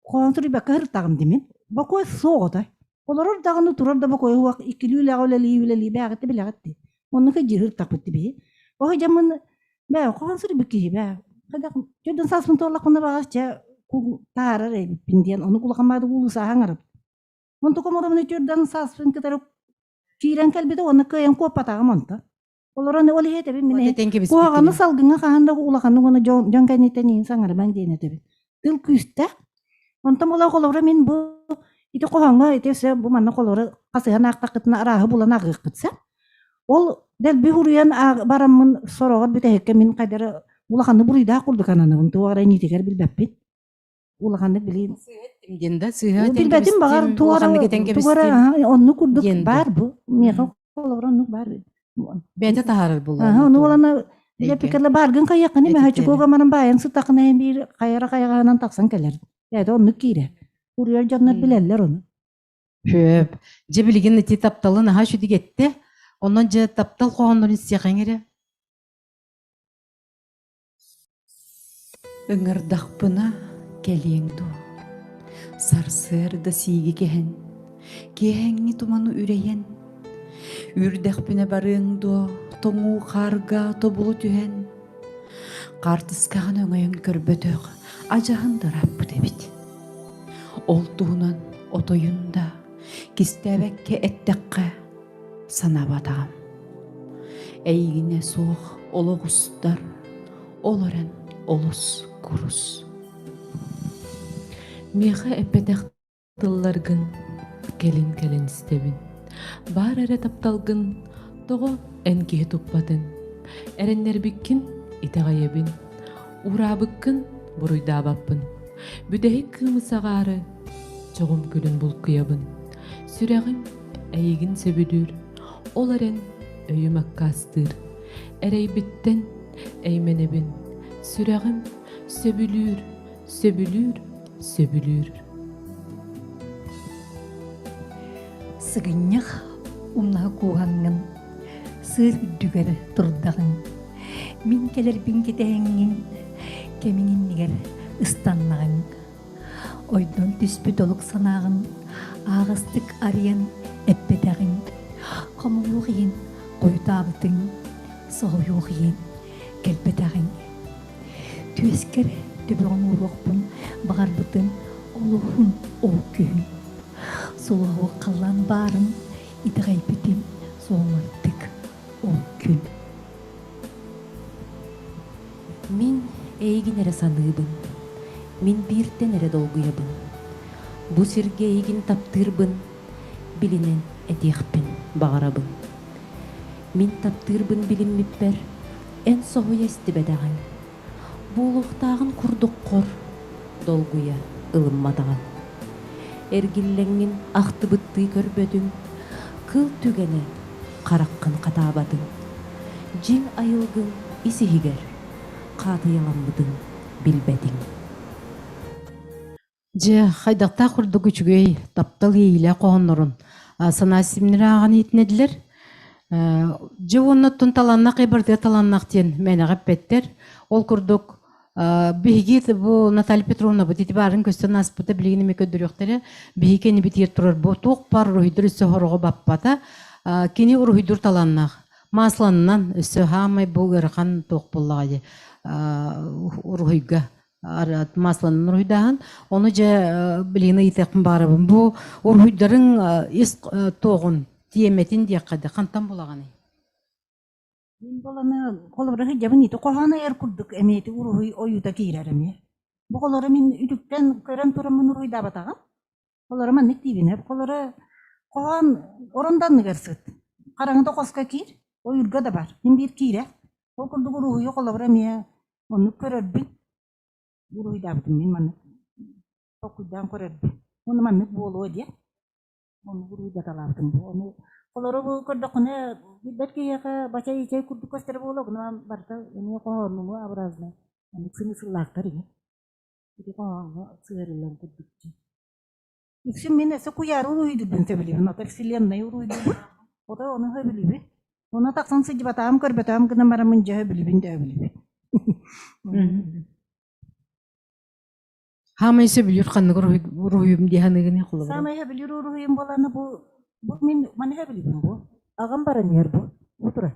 S7: Хоһоон суруйбакка сырыттаҕым димин. Бокуой суох отой. Олорор даҕаны турар да бокуойа суох иккилии үлэҕэ үлэлии-үлэлии бээҕитэ билэҕит дии. Онно кыдьыыһыр тахпыт дии. Оһо дьаммын бээ хоһоон суруйбут киһи бээ. Хайдах төрдүн сааспын туоллахпына баҕас чэ таарар эбиппин диэн ону улахан баады уулусаһа аҥарабыт. Онтукам оромуну төрдөн сааспын кытары киирэн кэлбитэ уонна кыайан куоппатаҕым онто. Олорон ол иһи этэбин мин куһаҕаны салгыҥҥа хаһан да улаханнык уонна дьон, дьон кэнниттэн иһин саҥарымаҥ диэн этэбин. Тыл күүстээх. Онтон була холобура мин бу ити хоһооҥҥо ити өссө бу манна холобура хасыһан аахтаххытына арааһы булан ааҕыаххыт сөп. Ол дэлби хуруйан бараммын сороҕор бүтэһиккэ мин хайдары улаханнык буруйдаах курдук ананабын туох эрэ инитигэр билбэппин. Улаханнык билиим.
S1: Диэн да сыыһа
S7: Билбэтим баҕар туора тугара оннук курдук баар бу. Миэхэ холобура оннук баар.
S1: Бэйэтэ таһаарар буолла.
S7: Ону олана Лепикерла баргын хайыаххыны мөһөчүкуга манан баайан сыттахына биир хайара хайаҕаһынан тахсан кэлэр. Бэйэтэ оннук киирэр. Уруйар дьоннор билэллэр ону.
S1: Хөп. Дьэ билигин ити тапталын аһа сүдүгэттэ. Онон дьэ таптал хоһооннорун истиэхэҥ эрэ.
S6: Ыҥырдахпына кэлиэҥ дуо, сарсыарда сииги кэһэн, киэһэҥҥи туманы үрэйэн, үүрдэхпинэ барыаҥ дуо, тоҥуу хаарга тобулу түһэн, хаартыскаҕын өҥөйөн көрбөтөх адьаһын да ырааппыт эбит. Ол туһунан отойун да кистээбэккэ эттэххэ санаабатаҕым. Эйигинэ суох олох устар, ол эрэн олус курус.
S11: Миэхэ эппэтэх тылларгын кэлин кэлэн истэбин. Баар эрэ тапталгын тоҕо эн киһи туппатын? Эрэннэрбиккин итэҕэйэбин, уураабыккын буруйдаабаппын. Бүтэһик кыымы саҕаары чоҕум күлүн булкуйабын. Сүрэҕим эйигин сөбүлүүр, ол эрэн өйүм аккаастыыр. Эрэйбиттэн эймэнэбин, сүрэҕим сөбүлүүр, сөбүлүүр, сөбүлүүр.
S8: Сыгынньах умнаһы кууһаҥҥын, сыыр үрдүгэр турдаҕыҥ. Мин кэлэрбин кэтэһэҥҥин, кэмиҥ иннигэр ыстаннаҕыҥ. Ойдон түспүт олук санааҕын ааҕастык арыйан эппэтэҕиҥ, хомойуох иһин хойутаабытыҥ, соһуйуох иһин кэлбэтэҕиҥ. Түөскэр төбөҕүн ууруохпун баҕарбытым олуһун ол күһүн. Сулуһуох халлаан баарын итэҕэйбитим суолмардык ол күн.
S3: Мин эйигин эрэ саныыбын, мин бииртэн эрэ долгуйабын. Бу сиргэ эйигин таптыырбын билинэн этиэхпин баҕарабын. Мин таптыырбын билиммиппэр эн соһуйа истибэтэҕиҥ. Буолуохтааҕын курдук хор, долгуйа ылымматаҕыҥ. Эргиллэҥҥин ахтыбыттыы көрбөтүҥ, кыл түгэнэ хараххын хатаабатыҥ. Дьиҥ айылгыҥ ис-иһигэр хаатыйаламмытын билбэтиҥ.
S1: Дьэ, хайдахтаах курдук үчүгэй таптал иэйиилээх хоһооннорун санаа симнэрэ ааҕан иитинэдилэр. Дьэ уонна оттон талааннаах барытыгар талааннаах диэн мээнэҕэ эппэттэр. Ол курдук биһиги бу Наталья Петровна бу ити баарын көстөн ааспыта билигин эмиэ көрдөрүөхтэрэ. Биһиги кэннибитигэр турар бу туох баар уруһуйдар өссө хороҕо баппата. Кини уруһуйдуур талааннаах. Масланнан өссө хаамай бу ыарахан туох буоллаҕа дии уруһуйга масланан уруһуйдааһын. Ону дьэ билигин ыйытыахпын баарабын. Бу уруһуйдарыҥ ис туоҕун? Тиэмэтин диэххэ да хантан булаҕыный?
S7: Мин буоланы холобура сылдьабын ити хоһоон айар курдук эмиэ ити уруһуй ойуута киирэр эмиэ. Бу холоро мин үтүктэн көрөн тураммын уруһуйдаабатаҕым. Холоро маннык диибин эп холоро хоһоон орон да анныгар сыт. Хараҥа да хоско киир, ойуурга да бар. Мин биир киирэ. Ол курдук уруһуйу холобура эмиэ оннук көрөрбүн. Уруһуйдаабытым мин маннык толкуйдаан көрөрбүн. Уонна маннык буолуо диэн. Ону уруйдаталаабытым бу. Ону холоро бу көрдөххүнэ билбэт киһиэхэ бачай ичэй курдук көстөр буолуо, гынан барыта эмиэ хоһооннуҥу образно оннук сымысыллаахтар ини. Ити хоһооҥҥо сыһыарыллан курдук дии. Үксүн мин өссө куйаары уруһуйдуурбун сөбүлүүбүн, ото вселенная уруһуйдуубун, ото ону сөбүлүүбүн. Ону тахсан сылдьыбатаҕым, көрбөтөҕүм гынан бараммын дьэ сөбүлүүбүн да сөбүлүүбүн.
S1: Хаамай сөбүлүүр ханнык уруһуйум дии саныыгыный холобура?
S7: Саамай сөбүлүүр уруһуйум буолана бу бу мин маны сөбүлүүбүн бу. Аҕам баран иһэр бу. Бу турар.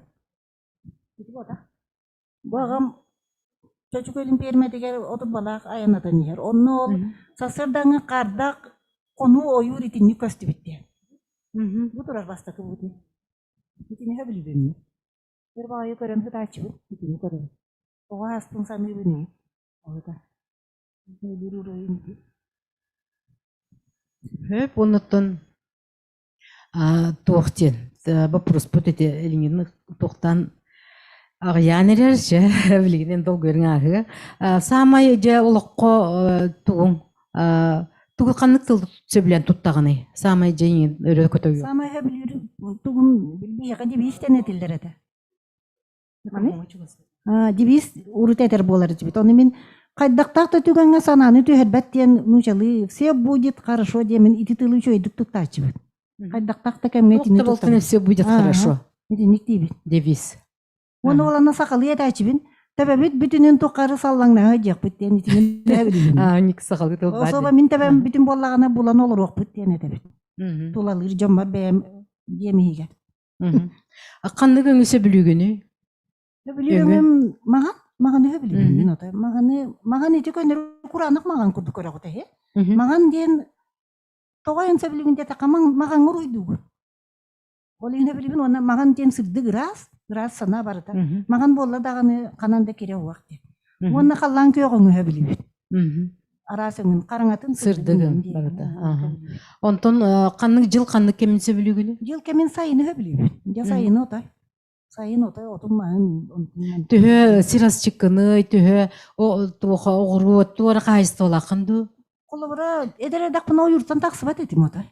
S7: Ити буота. Бу аҕам Чочукөлүн пиэрмэтигэр отурбалаах айаннатан иһэр. Онно ол сарсыардааҥҥы хаардаах хонуу ойуур итинник көстүбүт диэн. Бу турар бастакы бу Итини сөбүлүүбүн мин. Өр баҕайы көрөн сытааччыбын, итини көрөбүн. Оҕо ааспын саныыбын ини. Оҕото.
S1: Хөп оннуттан туох диэн боппуруспут ити илиҥҥин туохтан аҕыйаан эрэр чэ билигин долгуйарыҥ ааһыа. Саамай дьэ олоххо тугуҥ тугу ханнык тыл сөбүлээн туттаҕыный? Саамай дьэ өрө көтөйүө.
S7: Саамай сөбүлүүр тугум биһиэхэ девизтэн этиллэр этэ. Девиз урут этэр буолар этибит. Ону мин хайдахтаах да түгэҥҥэ санааны түһэрбэт диэн нуучалыы «все будет хорошо» диэмин ити тылы үчүгэйдик туттааччыбыт. Хайдахтаах да кэмҥэ итини туттабын.
S1: все будет хорошо.
S7: Итинник диибин.
S1: Девиз.
S7: Уонна уолана сахалыы этээччибин. Төбөбүт бүтүнүн тухары саллаҥнаһа диэхпит диэн итини билигин.
S1: Ник сахалыы тыл баар.
S7: Особо мин төбөм бүтүн буоллаҕына булан олоруохпут диэн этэбит. Тулалыыр дьоммор бэйэм диэм иһигэр.
S1: Ханнык өҥү сөбүлүүгүнүй?
S7: Сөбүлүүр маҕан, маҕаны сөбүлүүбүн мин ото. Маҕаны, маҕан ити көннөрү кураанах маҕан курдук көрөҕүт эһи. Маҕан диэн тоҕо эн сөбүлүүгүн диэтэххэ маҕаҥҥа уруйдуугун. Ол иһин сөбүлүүбүн уонна маҕан диэн сырдык ыраас, ыраас санаа барыта. Маҕан буолла даҕаны ханан да кирэ уох диэн. Уонна халлаан күөх өҥү сөбүлүүбүн. Араас өҥүн, хараҥатын
S1: сырдыгын барыта. Онтон ханнык дьыл ханнык кэмин сөбүлүүгүнүй?
S7: Дьыл кэмин сайыны сөбүлүүбүн. Дьэ сайыны отой. Сайын отой отун маһын
S1: Төһө сир асчыккыный, төһө туоха оҕуруот, туора хаһайыстыбалааххын дуу?
S7: Холобура, эдэр эрдэхпинэ ойууртан тахсыбат этим отой.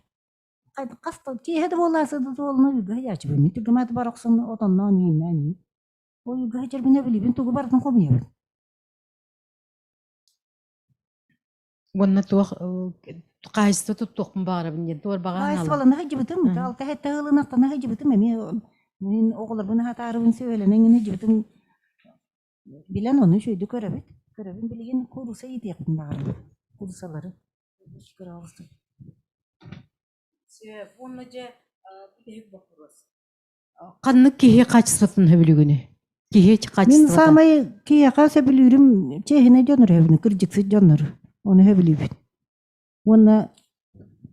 S7: Хас киэһэ да буолаасы да туолуна үйгэ һыйааччыбын. Мин түргэмэт бар охсон отонноон үүннээн. Ойуурга сылдьарбын билибин тугу барытын хомуйабын.
S1: Уонна туох хаһайыстыба туттуохпун баҕарабын диэн туор баҕа
S7: Хаһайыстыбалана сылдьыбытым, алта сэттэ ыалын ахтана сылдьыбытым эмиэ мин оҕолорбун аһатаарыбын сүбэлэнэн сылдьыбытым билэн ону үчүгэйдик көрөбүт. Көрөбүн билигин кууруса иитиэхпин баҕарабын. Куурусалары.
S1: Уонна дьэ бүтэһик боппуруос. Ханнык киһи хаачыстыбатын сөбүлүүгүнүй? Киһи
S7: Мин
S1: хаачыстыбата.
S7: саамай киһиэхэ сөбүлүүрүм чиэһинэй дьоннору сөбүлүүбүн, кырдьыксыт дьоннору. Ону сөбүлүүбүн. Уонна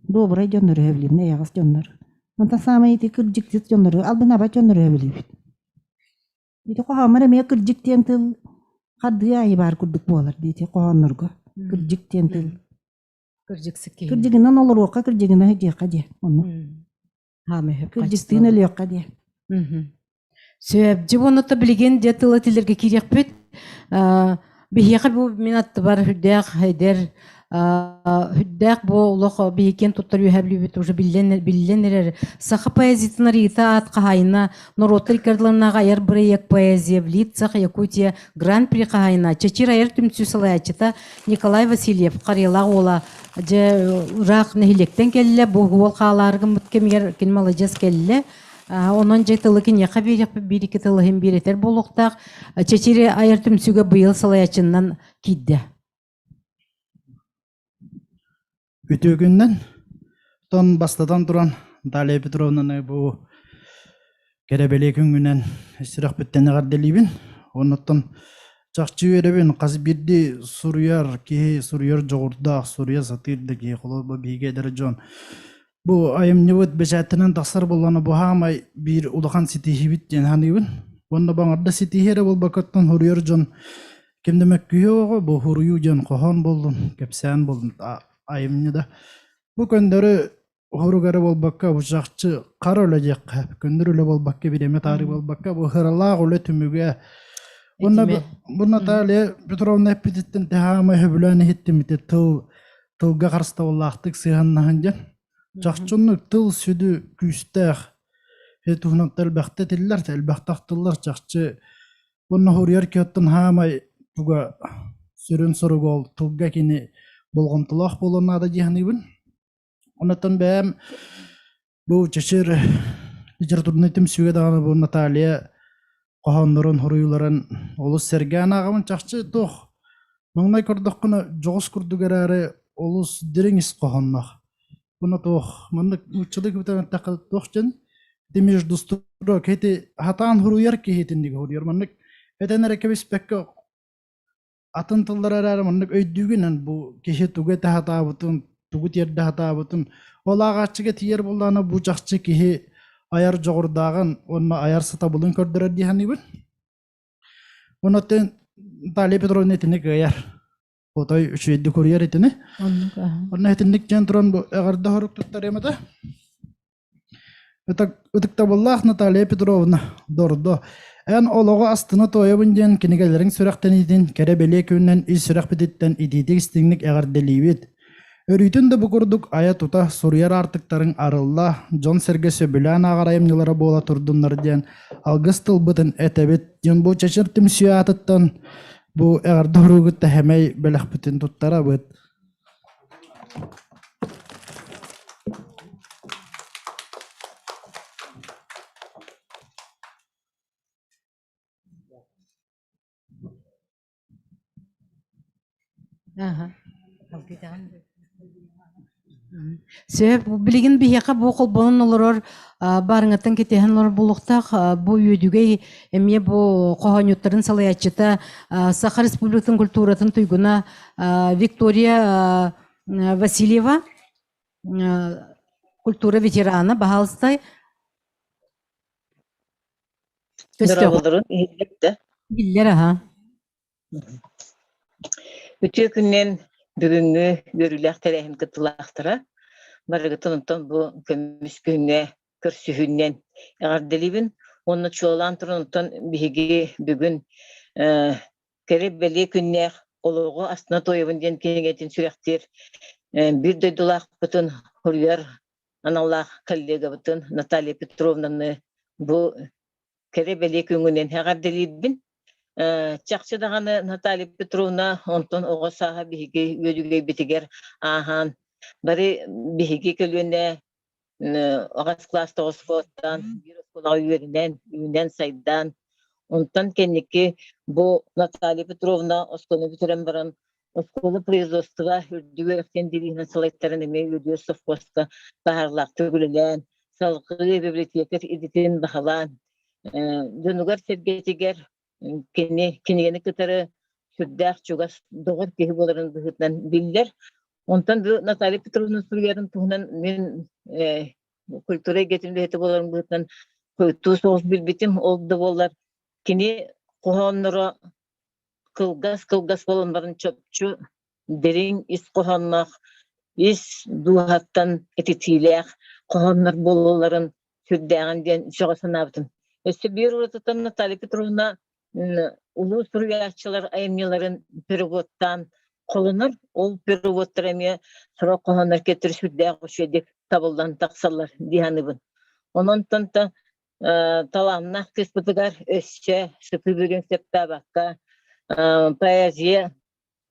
S7: добрай дьоннору сөбүлүүбүн, эйэҕэс дьоннору. Онтон саамай ити кырдьыксыт дьоннору, албынаабат дьоннору сөбүлүүбүн. Ити хоһооммор эмиэ кырдьык диэн тыл хардыы аайы баар курдук буолар дии ити хоһооннорго. Кырдьык диэн тыл.
S1: Кырдьыксыт киһи.
S7: Кырдьыгынан олоруохха, кырдьыгынан сылдьыахха диэн. Онно. Кырдьыктыын өлүөххэ диэн.
S1: Сөп. Дьэ уонна билигин дьэ тыл этилэргэ киириэхпит. Биһиэхэ бу мин аттыбар үрдээх эдэр үрдээх бу олох биһикиэн туттар үөһэ бүлүүбүт уже биллэн биллэн эрэр саха поэзиятын арыйыта аат хаһаайына норуоттар иккардыларынааҕы айар бырайыак поэзия в лицах Якутия гран-при хаһаайына Чэчир айар түмсүү салайааччыта Николай Васильев Харыйалаах уола дьэ ыраах нэһилиэктэн кэллэ бу уол хаалаары гыммыт кэмигэр кини маладьыас кэллэ онон дьэ тылы киниэхэ биэриэхпит биир икки тылы иһин биэрэтэр буолуохтаах Чэчири айар түмсүүгэ быйыл салайааччыннан киирдэ
S12: Үтүө күнүнэн. Тон бастатан туран Наталья Петровнаны бу кэрэ күҥҥүнэн сүрэхпиттэн эҕэрдэлиибин. Оннуттан чахчы үөрэбин хас биирдии суруйар киһи суруйар дьоҕурдаах, суруйа сатыыр да киһи холобур биһиги эдэр дьон. Бу айымньыбыт бэчээттэнэн тахсар буоллаҕына бу хаамай биир улахан ситиһиибит диэн саныыбын. Уонна бу аҥардас ситиһии эрэ буолбаккаттан хоруйар дьон ким да мөккүһүө оҕо бу хоруйуу диэн хоһоон буоллун, кэпсээн буоллун айымньы да. Бу көннөрү уһурук эрэ буолбакка бу чахчы хара үлэ диэххэ көннөрү үлэ буолбакка бириэмэ таарыы буолбакка бу ыралаах үлэ түмүгэ уонна бу Наталья Петровна эппититтэн тэһаамай сөбүлээн иһиттим ити тыл тылга харыстабыллаахтык сыһыаннаһан диэн чахчыннык тыл сүдү күүстээх туһунан элбэхтэ этиллэр элбэхтэ ахтыллар чахчы уонна хоруйар киһиттэн хаамай туга сүрүн соруга ол тылга кини болҕомтолоох буолуон наада дии саныыбын. Оннуттан бэйэм бу чэчир литературнай түмсүүгэ даҕаны бу Наталья хоһооннорун, хоруйуларын олус сэргээн ааҕабын. Чахчы туох маҥнай көрдөххүнэ дьоҕус курдук эрээри олус дириҥ ис хоһоонноох. Уонна туох маннык нууччалыы кыбытан эттэххэ туох дьон ити между строк ити хатаан хоруйар киһи итинник хоруйар. Маннык этэн эрэ кэбиспэккэ атын тыллар эрээри маннык өйдүүгүнэн бу киһи тугу этэ сатаабытын, тугу тиэрдэ сатаабытын, ол ааҕааччыга тиийэр буоллаҕына бу чахчы киһи айар дьоҕурдааҕын уонна айар сатабылын көрдөрөр дии саныыбын. Уонна Наталья Петровна итини кыайар. Отой үчүгэйдик уруйар итини. Онно итинник диэн туран бу эҕэрдэ хорук туттарыам этэ. Ытыктабыллаах Наталья Петровна, Дордо, эн олоҕу астына туойабын диэн кинигэлэриҥ сүрэхтэниитин кэрэ бэлиэ күнүнэн ис сүрэхпититтэн итиитик истиҥник эҕэрдэлиибит. Өрүүтүн да бу курдук айа-тута суруйар аартыктарыҥ арылла, дьон-сэргэ сөбүлээн ааҕар айымньылара буола турдуннар диэн алгыс тылбытын этэбит. Диэн бу Чэчир түмсүү аатыттан бу эҕэрдэ уругут тэһэмэй бэлэхпитин туттарабыт.
S1: Сөп, билигин биһиэхэ бу холбонон олорор баарыҥаттан кэтэһэн олорор буолуохтаах бу үөдүгэй эмиэ бу хоһоонньуттарын салайааччыта Саха Республикатын культуратын туйгуна Виктория Васильева культура ветерана баһаалыстай
S13: Дорооболорун иһиллэр
S1: Биллэр аха.
S13: Үтүө күнүнэн бүгүҥҥү үөрүүлээх тэрээһин кыттыылаахтара барыгытын онтон бу көмүс күҥҥэ көрсүһүүнэн эҕэрдэлиибин уонна чуолаан туран онтон биһиги бүгүн кэрэ бэлиэ күннээх олоҕу астына туойабын диэн кинигэтин сүрэхтиир биир дойдулаахпытын хоруйар аналлаах коллегабытын Наталья Петровнаны бу кэрэ бэлиэ күҥүнэн эҕэрдэлиирбин. Чахчы даҕаны Наталья Петровна онтон оҕо сааһа биһиги үөдүгэйбитигэр ааһан бары биһиги көлүөнэ аҕыс кылаас тоҕус биир оскуолаҕа үөрэнэн, үүнэн-сайдан, онтон кэнники бу Наталья Петровна оскуоланы бүтэрэн баран оскуола производства үрдүк үөрэхтэн девиһинэн салайтаран эмиэ үөдүөр совхозка таһаарылаахтык үлэлээн, салгыы библиотекарь идэтин баһылаан, дьонугар-сэргэтигэр кини кинигэни кытары сүрдээх чугас доҕор киһи буоларын быһыытынан биллэр. Онтон бу Наталья Петровна суруйарын туһунан мин культура эйгэтин үлэһитэ буоларын быһыытынан хойутуу соҕус билбитим. Ол да буоллар кини хоһоонноро кылгас-кылгас буолан баран чопчу дириҥ ис хоһоонноох, ис дууһаттан этитиилээх хоһооннор буолалларын сүрдээҕин диэн сөҕө санаабытым. Өссө биир уратытын Наталья Петровна улуу суруйааччылар айымньыларын переводтаан холонор. Ол переводтар эмиэ сорох хоһооннор кэтэр сүрдээх үчүгэйдик табыллан тахсаллар дии саныыбын. Онон та талааннаах кыыспытыгар өссө сытыы бүгүн сөптөөбөккө поэзия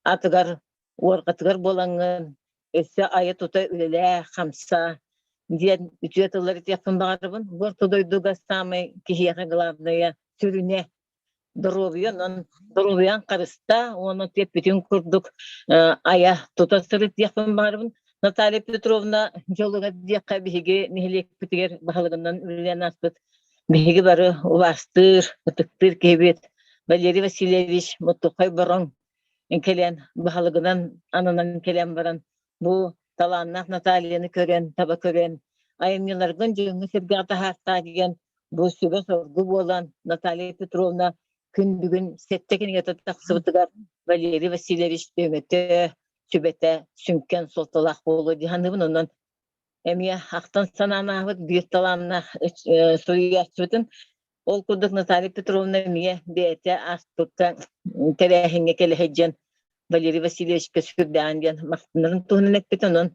S13: атыгар уорҕатыгар буолаҥҥын өссө айа-тута үлэлээ, хамсаа диэн үтүө тыллары этиэхпин баҕарабын. Бу орто дойдуга саамай киһиэхэ главное сүрүнэ доруобуйа, онон доруобуйаҥ харыстаа уонна түөппүтүн курдук айа тута сырыт диэхпин баҕарабын. Наталья Петровна дьолугар диэххэ биһиги нэһилиэкпитигэр баһылыгынан үлэлээн ааспыт биһиги бары убаастыыр, ытыктыыр киһибит Валерий Васильевич Мотухай Бороҥ кэлэн баһылыгынан ананан кэлэн баран бу талааннаах Натальяны көрөн, таба көрөн, айымньыларгын дьоҥҥо-сэргэҕэ таһаартаа диэн бу сүбэ-соргу буолан Наталья Петровна күн бүгүн сэттэ кинигэтэ тахсыбытыгар Валерий Васильевич өҥөтө, сүбэтэ сүҥкэн суолталаах буолуо дии саныыбын. Онон эмиэ ахтан санаан ааһыбыт биир талааннаах суруйааччыбытын ол курдук Наталья Петровна эмиэ бэйэтэ ааспыкка тэрээһиҥҥэ кэлэ сылдьан Валерий Васильевичка сүрдээҕин диэн махтанарын туһунан эппит. Онон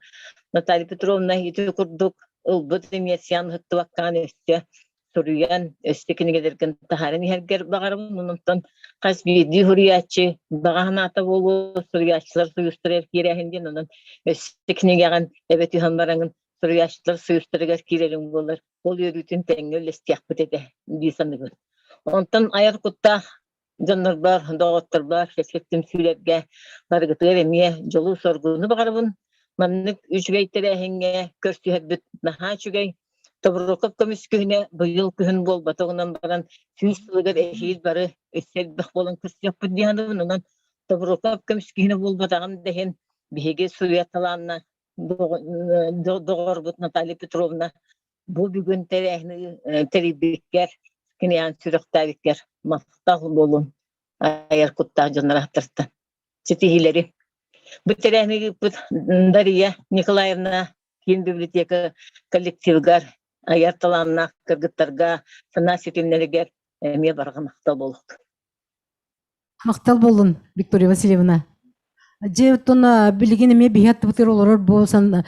S13: Наталья Петровна ити курдук ылбыт эмиэ сиан ыһыктыбаккаан өссө суруйан, өссө кинигэлэргин таһааран иһэргэр баҕарабын. Онтон хас биирдии суруйааччы баҕа санаата буолуо, суруйааччылар союзтарыгар киирээһин диэн, онон өссө кинигэҕин эбэ түһэн бараҥын суруйааччылар союзтарыгар киирэриҥ буолар. Ол үөрүүтүн тэҥҥэ үллэстиэхпит этэ дии саныыбын. Онтон айар куттаах дьоннорбор, доҕотторбор, кэскил түмсүүлэргэ барыгытыгар эмиэ дьолу-соргуну баҕарабын. Маннык үчүгэй тэрээһиҥҥэ көрсүһэрбит наһаа үчүгэй. Тобуруков көмүс күһүнэ быйыл күһүн буолбатаҕынан баран 100 сылыгар эһиил бары өссө элбэх буолан көрсүөхпүт дии саныыбын. Онон Тобуруков көмүс күһүнэ буолбатаҕын да иһин биһиги суруйар талааннаах доҕорбут Наталья Петровна бу бүгүн тэрээһини тэрийбиккэр, киниэхэ сүрэхтээбиккэр махтал буолун айар куттаах дьоннор ааттартан ситиһиилэри. Бу тэрээһини ыыппыт Дария Николаевна киин библиотека коллективыгар айар талааннаах кыргыттарга санаа ситимнэригэр эмиэ барҕа махтал буолуохтун.
S1: Махтал буоллун, Виктория Васильевна. Дьэ, оттон билигин эмиэ биһи аттыбытыгар олорор бу сан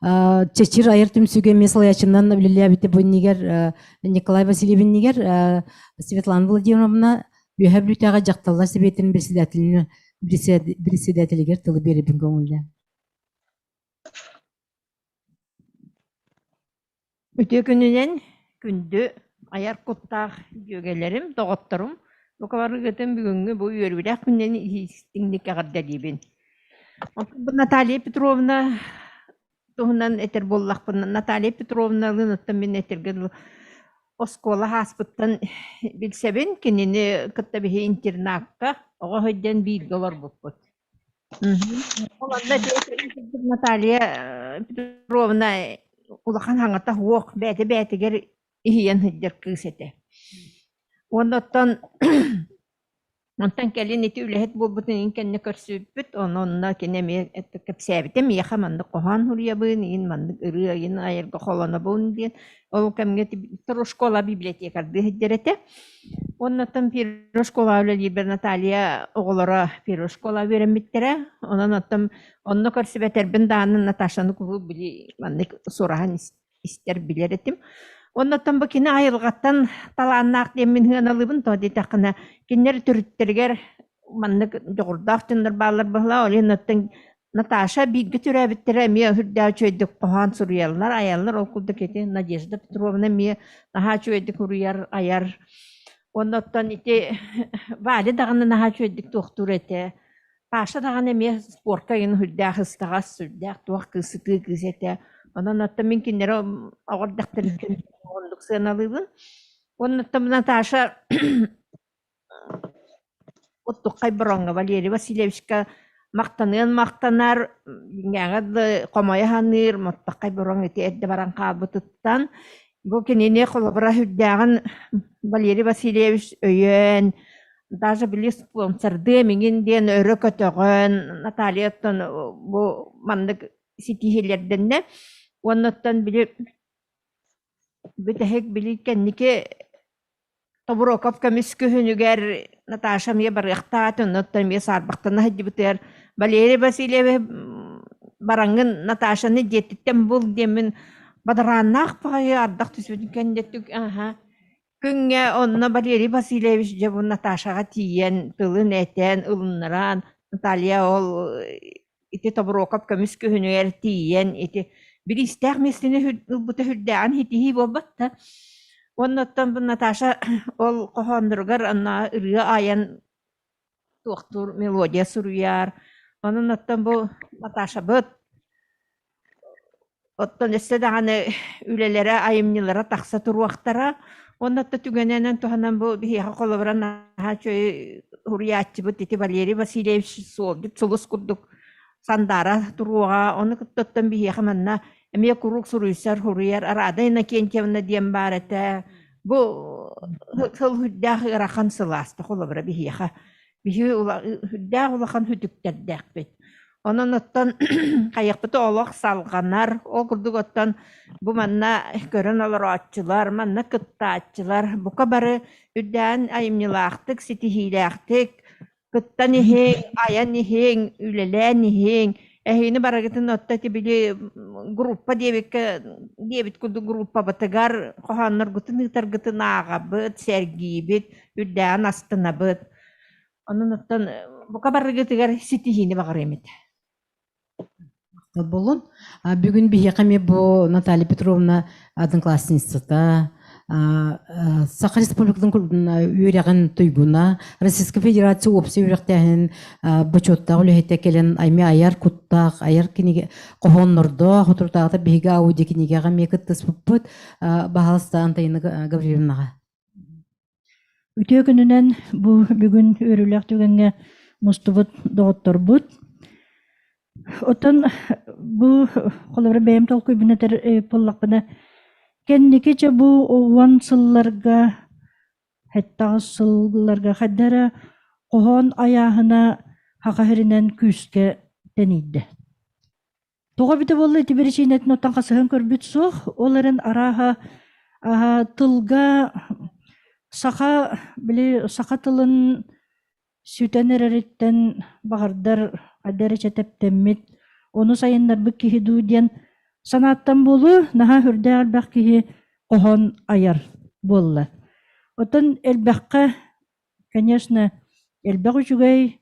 S1: Чэчир айар түмсүүгэ эмиэ салайааччынан үлэлээбитэ бу иннигэр Николай Васильев иннигэр Светлана Владимировна Үөһээ Бүлүүтээҕи дьахталлар сэбиэтин председателин председателигэр тылы биэрэбин көҥүллээн.
S14: Үтүө күнүнэн күндү айар куттаах дьүөгэлэрим, доҕотторум, бука барыгытын бүгүҥҥү бу үөрүүлээх күнүнэн истиҥник эҕэрдэлиибин. Оттон бу Наталья Петровна туһунан этэр буоллахпына, Наталья Петровналыын оттон мин этэргэ дылы оскуола ааспыттан билсэбин, кинини кытта биһи интернакка оҕо сылдьан бииргэ олорбуппут. Ол онно Наталья Петровна улахан хаҥата суох, бэйэтэ-бэйэтигэр иһийэн сылдьар кыыс этэ. Уонна оттон онтон кэлин ити үлэһит буолбутун иһин кэннэ көрсүбүппүт, ону онно кини эмиэ кэпсээбитэ, миэхэ маннык хоһоон суруйабын, иин маннык ырыа ыйын айарга холонобун диэн. Ол кэмҥэ школа библиотекардыы сылдьар этэ. Оннуттан первой школа үлэлиирбэр Наталья оҕолоро первой школа үөрэммиттэрэ. Онон оттон онно көрсүбэтэрбин даҕаны Наташаны куруук били маннык сураһан истэр билэр этим. Оннуттан бу кини айылҕаттан талааннаах диэммин сыаналыыбын тоҕо диэтэххинэ кинилэр төрүттэригэр маннык дьоҕурдаах дьоннор бааллар быһыылаах. Ол иһин оттон Наташа бииргэ төрөөбүттэрэ эмиэ сүрдээх үчүгэйдик хоһоон суруйаллар, айаллар. Ол курдук ити Надежда Петровна эмиэ наһаа үчүгэйдик суруйар, айар. Уонна оттон ити Валя даҕаны наһаа үчүгэйдик туохтуур этэ. Паша даҕаны эмиэ спорка игин сүрдээх ыстаҕас, сүрдээх туох кыыс сытыы кыыс этэ. Онон оттон мин кинилэри оҕо эрдэхтэриттэн оннук сыаналыыбын. Уонна оттон Наташа Оттуккай бороҥҥо Валерий Васильевичка махтаныан махтанар, дьиҥнээҕи да хомойо саныыр, Моттоххой бороҥ ити эрдэ баран хаалбытыттан. Бу кинини холобура сүрдээҕин Валерий Васильевич өйөөн, даже били спонсордыам иҥин диэн өрө көтөҕөн, Натальяттан бу маннык ситиһиилэрдэннэ. Уоннаттан били бүтэһик били кэнники Тобуроков көмүс күһүнүгэр Наташа эмиэ барыахтаах, оннуттан эмиэ саарбахтана сылдьыбытыгар Валерий Васильевич бараҥҥын Наташаны дьиэтиттэн бул диэммин бадарааннаах баҕайы ардах түсүбүтүн кэннэ аһа күҥҥэ онно Валерий Васильевич дьэ бу Наташаҕа тиийэн тылын этэн ылыннаран Наталья ол ити Тобуруокап көмүс күһүнүгэр тиийэн ити бириистээх миэстэни ылбыта сүрдээҕин ситиһии буолбат да. Уонна оттон бу Наташа ол хоһоонноругар онно ырыа айан туохтуур мелодия суруйар. Онон оттон бу Наташабыт Оттон өссө даҕаны үлэлэрэ, айымньылара тахса туруохтара. Уонна да түгэнинэн туһанан бу биһиэхэ холобура наһаа үчүгэй суруйааччыбыт ити Валерий Васильевич суолдьут сулус курдук. сандаара туруоҕа. Ону кытта оттон биһиэхэ манна эмиэ куруук суруйсар, суруйар Рада Иннокентьевна диэн баар этэ. Бу сыл сүрдээх ыарахан сылааста холобура биһиэхэ. Биһи сүрдээх улахан сүтүктэрдээхпит. Онон оттон хайыахпыт олох салҕанар. Ол курдук оттон бу манна көрөн олорооччулар, манна кыттааччылар бука бары үрдээн айымньылаахтык, ситиһиилээхтик кыттан иһиҥ, айан иһиҥ, үлэлээн иһиҥ. Эһигини барыгытын отто ити били группа диэбиккэ диэбит курдук группабытыгар хоһоонноргутун ыытаргытын ааҕабыт, сэргиибит, үрдээҕин астынабыт. Онон оттон бука барыгытыгар ситиһиини баҕарыам этэ.
S1: Болун. Бүгүн биһиэхэ эмиэ бу Наталья Петровна одноклассницата, Саха Республикатын үөрэҕин туйгуна, Российскай Федерация уопсай үөрэхтээһинин бочуоттаах үлэһитэ кэлэн аймы айар куттаах, айар кинигэ хоһооннордоох, отуртааҕыта биһиги аудио кинигэҕэ эмиэ кыттыспыппыт. Баһалыста Антонина Гаврильевнаҕа.
S15: Үтүө күнүнэн бу бүгүн үөрүүлээх түгэҥҥэ мустубут доҕотторбут. Оттон бу холобура бэйэм толкуйбун этэр буоллахпына, кэнники чэ бу уон сылларга, 78 сылларга хайда эрэ хоһоон айааһына саха сиринэн күүскэ тэнийдэ. Тоҕо эбитэ буолла ити биричиинэтин оттон хасыһан көрбүт суох. Ол эрэн арааһа тылга саха били саха тылын сүтэн эрэриттэн баҕардар хайда эрэ чэтэптэммит, ону сайыннарбыт киһи дуу диэн санааттан буолуо, наһаа сүрдээх элбэх киһи хоһоон айар буолла. Оттон элбэххэ, конечно, элбэх үчүгэй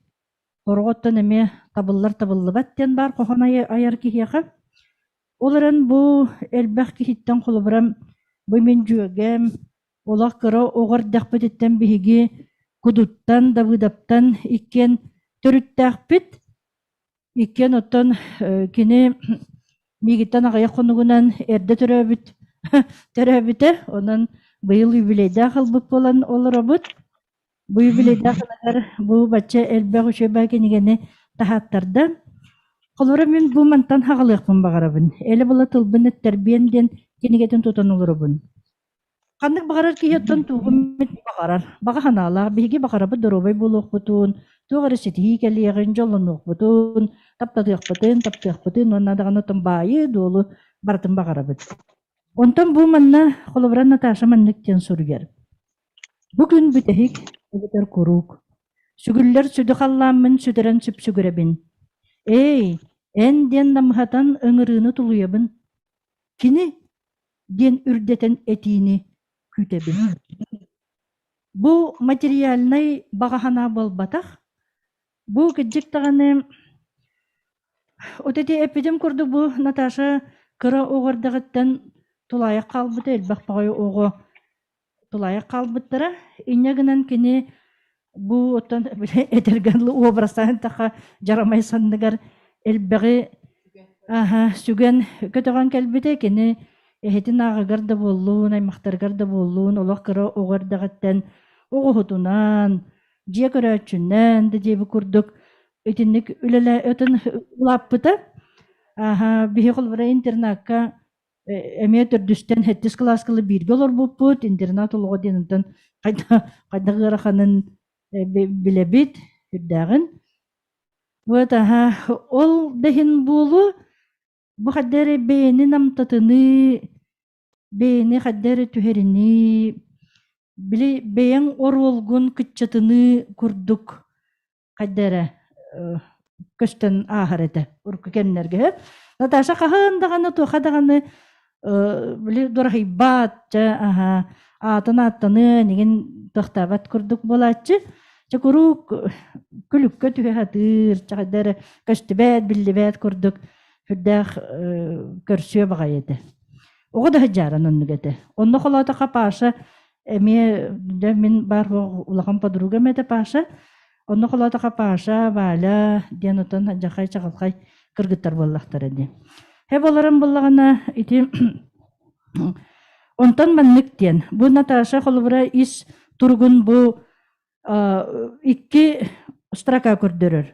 S15: Хороҕоттон эмиэ табыллар табыллыбат диэн баар хоһоон айар киһиэхэ. Ол эрэн бу элбэх киһиттэн холобура бу мин дьүөгэм олох кыра оҕо эрдэхпититтэн биһиги Кудуттан, Давыдовтан иккиэн төрүттээхпит. Иккиэн оттон кини миигиттэн аҕыйах хонугунан эрдэ төрөөбүт төрөөбүтэ. Онон быйыл юбилейдаах ылбыт буолан олоробут. Бу юбилейдаах сылыгар бу бачча элбэх үчүгэй кинигэни таһааттарда. Холобура мин бу мантан хаҕалыахпын баҕарабын. Элэ-была тылбын эттэрбиэн диэн кинигэтин тутан олоробун. Ханнык баҕарар киһи оттон тугу эмит баҕарар. Баҕа санаалаах биһиги баҕарабыт доруобай буолуохпутун, туох эрэ ситиһии кэлиэҕин, дьоллонуохпутун, таптатыахпытын, таптыахпытын уонна даҕаны оттон баайы-дуолу барытын баҕарабыт. Онтон бу манна холобура Наташа маннык диэн суруйар. Бу күн бүтэһик эбэтэр куруук Сүгүллэр сүдү халлааммын сүтэрэн сүпсүгүрэбин. Ээй, эн диэн намыһатан ыҥырыыны тулуйабын. Кини диэн үрдэтэн этиини күүтэбин. Бу материальнай баҕа санаа буолбатах. Бу кырдьык даҕаны вот ити эппитим курдук бу Наташа кыра оҕо эрдэҕиттэн тулаайах хаалбыта элбэх баҕайы оҕо тулаайах хаалбыттара. Инньэ гынан кини бу оттон этэргэ уобарастаан таха дьарамай санныгар элбэҕи сүгэн көтөҕөн кэлбитэ. Кини эһэтин ааҕыгар да буоллун, аймахтарыгар да буоллун, олох кыра оҕо эрдэҕиттэн оҕоһутунан, дьиэ көрөөччүнэн да диэбит курдук итинник үлэлээ өтөн улааппыта. Аха, биһи холобура интернакка эмиэ төрдүстэн сэттис кылааска бииргэ олорбуппут, интернат олоҕо диэн онтон хайдах ыараханын билэбит, үрдээҕин. Вот аха, ол да иһин буолуо, бу хайда эрэ бэйэни намтатыныы, бэйэни хайда эрэ түһэринии, били бэйэҥ оруолгун кыччатыныы курдук хайда эрэ көстөн ааһар этэ урукку кэмнэргэ. Наташа хаһан даҕаны туоха даҕаны били дураһыйбат, чэ аһа аатын ааттаныан игин тохтообот курдук буолааччы. Чэ куруук күлүккэ түһэ сатыыр, чэ хайда эрэ көстүбэт, биллибэт курдук сүрдээх көрсүө баҕайы этэ. Оҕо да сыдьааран оннук этэ. Онно холоотохо Паша эмиэ дьэ мин баар улахан подругам этэ Паша. Онно холоотохо Паша, Валя диэн отон дьахай чаҕылхай кыргыттар буоллахтара дии. Һэ болорон буллаҕына ити онтон маннык диэн бу Наташа холобура ис туругун бу икки строка көрдөрөр.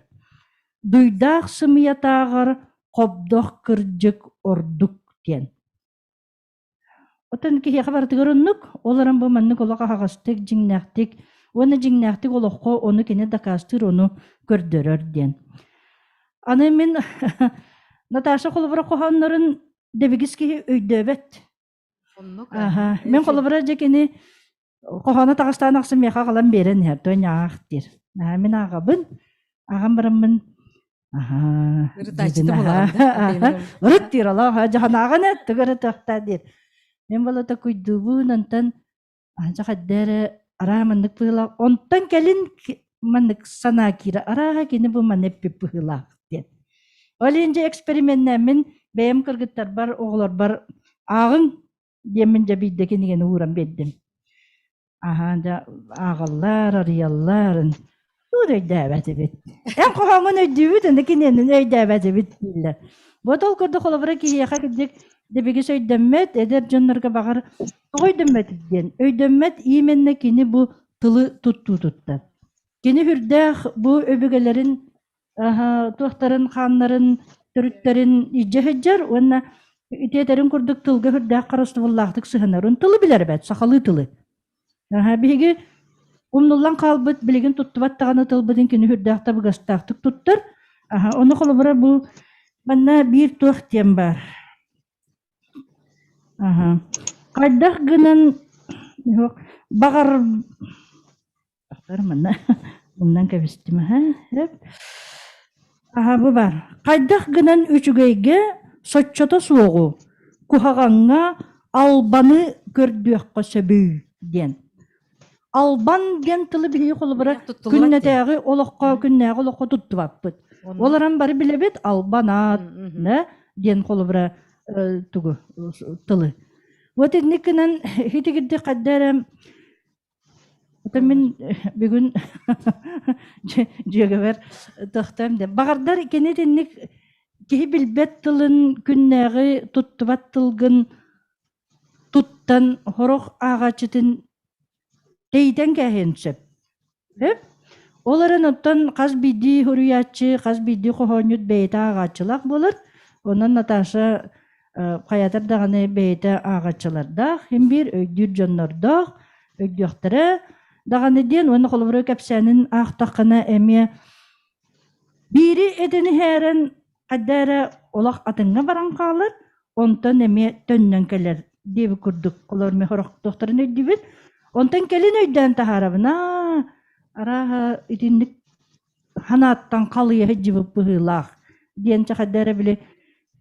S15: Дуйдаах сымыйатааҕар хобдох кырдьык ордук диэн. Оттон киһиэхэ барытыгар оннук, ол эрэн бу маннык олох аһаҕастык, дьиҥнээхтик уонна дьиҥнээхтик олоххо ону кини дакаастыыр, ону көрдөрөр диэн. Аны мин Наташа холобура хоһооннорун дэбигис киһи өйдөөбөт.
S1: Оннук.
S15: Аха. Мин холобура дьэ кини хоһооно таҕыстаан ахсын миэхэ аҕалан биэрэн иһэр, то ньаах диир. Аа, мин ааҕабын, ааҕан бараммын аһаа
S1: Ырытааччыта буолаҕын да?
S15: Ырыт диир олох дьаһанааҕын эт тугу эрэ туохтаа диир. Мин болото куйдуубун онтон анча хайда эрэ араа маннык быһыылаах онтон кэлин маннык санаа киирэ арааһа кини бу манна эппит быһыылаах диэн. Ол иһин дьэ эксперименнээммин бэйэм кыргыттарбар оҕолорбор ааҕыҥ диэммин дьэ биирдэ кинигэни ууран биэрдим. Аһаа дьэ ааҕаллар, арыйаллар. Тугу да өйдөөбөтүбүт. Эн хоһооҥҥун өйдүүбүт, аны киниэнин өйдөөбөтүбүт дииллэр. Бу ол курдук холобура киһиэхэ кырдьык дэбигис өйдөммөт, эдэр дьоннорго баҕар тоҕо өйдөммөт диэн. Өйдөммөт именно кини бу тылы туттуутуттан. Кини үрдээх бу өбүгэлэрин туохтарын хааннарын төрүттэрин илдьэ сылдьар уонна итиэтэрин курдук тылга үрдээх харыстабыллаахтык сыһынарын тылы билэр эбээт сахалыы тылы биһиги умнуллан хаалбыт билигин туттубат даҕаны тылбытын кини үрдээх табыгастаахтык туттар ону холобура бу манна биир туох диэн баар хайдах гынан баҕар Манна умнан кэбистим аһа. Аһа бу бар. Хайдах гынан үчүгэйгэ соччото суоҕу, куһаҕаҥҥа албаны көрдүөххэ сөбүй диэн. Албан диэн тылы биһиги холобура күннэтээҕи олоххо күннээҕи олоххо туттубаппыт. Ол эрэн бары билэбит албан аат диэн холобура тугу тылы. Вот инник гынан хитигирди хайда эрэ Ото мин бүгүн дьүөгэбэр тохтоом диэн. Баҕардар кини итинник киһи билбэт тылын күннээҕи туттубат тылгын туттан сорох ааҕааччытын тэйитэн кээһиэн сөп. Сөп? Ол эрэн оттон хас биирдии суруйааччы, хас биирдии хоһоонньут бэйэтэ ааҕааччылаах буолар. Онон Наташа хайатар даҕаны бэйэтэ ааҕааччылардаах, син биир өйдүүр дьоннордоох, өйдүөхтэрэ даҕаны диэн уонна холобура кэпсээнин аахтаххына эмиэ биири этэн иһээрэн хайда эрэ олох атыҥҥа баран хаалар, онтон эмиэ төннөн кэлэр диэбит курдук олор эмиэ сорохтуохтарын өйдүүбүн. Онтон кэлин өйдөөн таһаарабын аа арааһа итинник ханааттан халыйа сылдьыбыт быһыылаах диэн чахайда эрэ били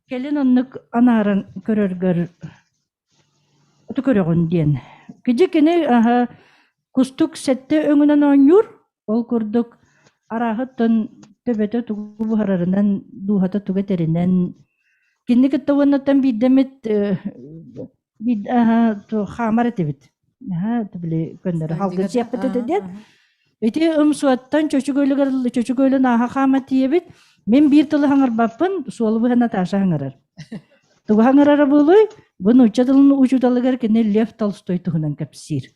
S15: кэлин оннук анааран көрөргөр оту көрөҕүн диэн. Кiji кини аһа кустук сэттэ өҥүнэн оонньуур, ол курдук арааһыттан төбөтө тугу буһарарынан, дууһата тугу этэринэн кинини кытта уоннаттан биирдэмит хаамар этибит. Били көннөрү халгын сиэхпит этэ диэн. Ити ымсуаттан чөчүгөлүгэр чөчүгөлүн ааһа хаама тиийэбит. Мин биир тылы хаҥарбаппын, суолу быһа Наташа хаҥарар. Тугу хаҥарара буолуй? Бу нуучча тылын учууталыгар кини Лев Толстой туһунан кэпсиир.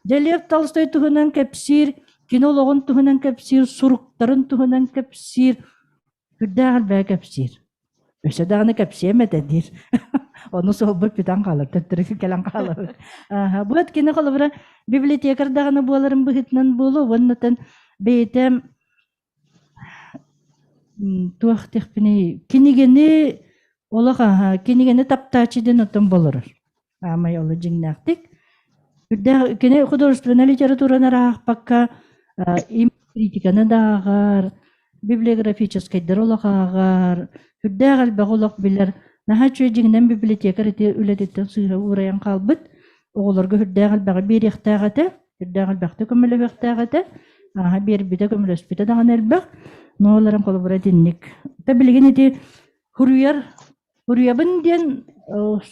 S15: Дьэ Лев Толстой туһунан кэпсиир, кини олоҕун туһунан кэпсиир, суруктарын туһунан кэпсиир, Үрдээх элбэҕи кэпсиир. Өссө даҕаны кэпсиэм этэ диир. Ону суолбут бүтэн хаалар, төттөрү кэлэн хаалабыт. Бу кини холобура библиотекарь даҕаны буоларын быһыытынан буолуо уоннатан бэйэтэ туох диэхпиний кинигэни олох кинигэни таптааччы диэн оттон болорор. Аамай олус дьиҥнээхтик. Үрдээх кини художественнай литератураны эрэ аахпакка, им критиканы да ааҕар, библиографическайдары олох ааҕар, үрдээх элбэх олох билэр. Наһаа үчүгэй дьиҥинэн библиотекарь ити үлэтиттэн сыыһа уурайан хаалбыт. Оҕолорго үрдээх элбэҕи биэриэхтээх этэ, үрдээх элбэхтэ көмөлөһүөхтээх этэ. Ааһа биэрбитэ, көмөлөспүтэ даҕаны элбэх. Но ол эрэн холобура итинник. Та билигин ити суруйар Уруйабын диэн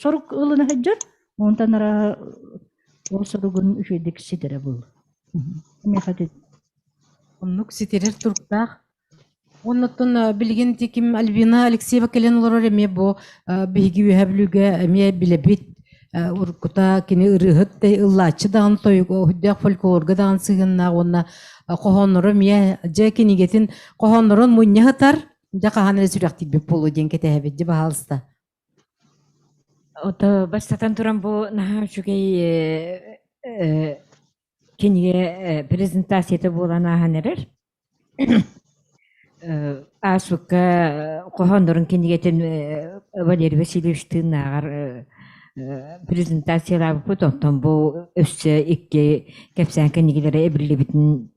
S15: сорук ылына сылдьар, онтон арааһа ол соругун үчүгэйдик ситэрэ буолуо. Миэхэ
S1: Оннук ситэрэр туруктаах. Оннуттан билигин тиким Альбина Алексеева кэлэн олорор эмиэ бу биһиги Үөһээ Бүлүүгэ эмиэ билэбит. Уруккута кини ырыаһыт ыллааччы даҕаны тойук өйдөөх фольклорга даҕаны сыһыаннаах уонна хоһоонноро эмиэ дьэ кинигэтин хоһооннорун мунньа сытар дьэ хаһан эрэ сүрэхтийбит буолуо диэн кэтэһэбит дьэ баһаалыста.
S16: Ото бастатан туран бу наһаа үчүгэй кинигэ презентацията буолан ааһан эрэр. Ааспыкка хоһооннорун кинигэтин Валерий Васильевич тыыннааҕар презентациялаабыппыт, оттон бу өссө икки кэпсээн кинигэлэрэ эбиллибитин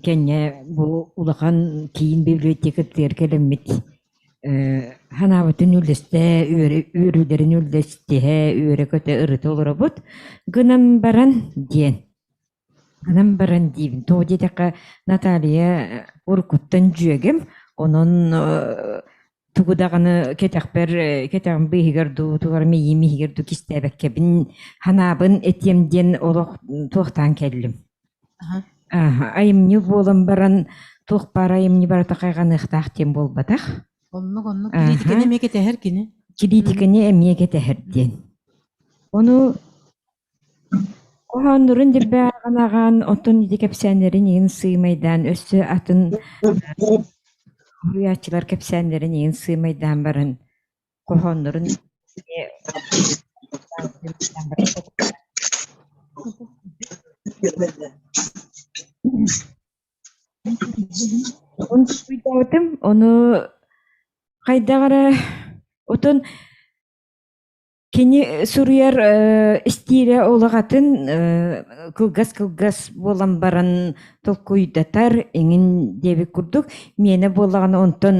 S16: кэннэ бу улахан киин библиотекатыгар кэлэммит санаабытын үллэстэ, үөрүүлэрин үллэстиһэ, үөрэ-көтө ырыта олоробут. Гынан баран диэн Гынан баран диибин, тоҕо диэтэххэ, Наталья уруккуттан дьүөгэм, онон тугу даҕаны кэтэхпэр, кэтэҕим быыһыгар дуу, тугар мэйиим иһигэр дуу кистээбэккэбин, санаабын этиэм диэн олох туохтаан кэллим. Айымньы буолан баран, туох баар айымньы барыта хайҕаныахтаах диэн буолбатах.
S1: Оннук, оннук. Кириитикэни эмиэ кэтэһэр кини.
S16: Кириитикэни эмиэ кэтэһэр диэн. Ону Хоһооннорун дьирбээҕин аҕаан, оттон ити кэпсээннэрин иһин сыымайдаан, өссө атын суруйааччылар кэпсээннэрин иһин сыымайдаан баран, хоһооннорун Ону толкуйдаабытым, ону хайдах эрэ отон Кини суруйар истиилэ олох атын, кылгас-кылгас буолан баран толкуйдатар эҥин диэбит курдук. Миэнэ буоллаҕына онтон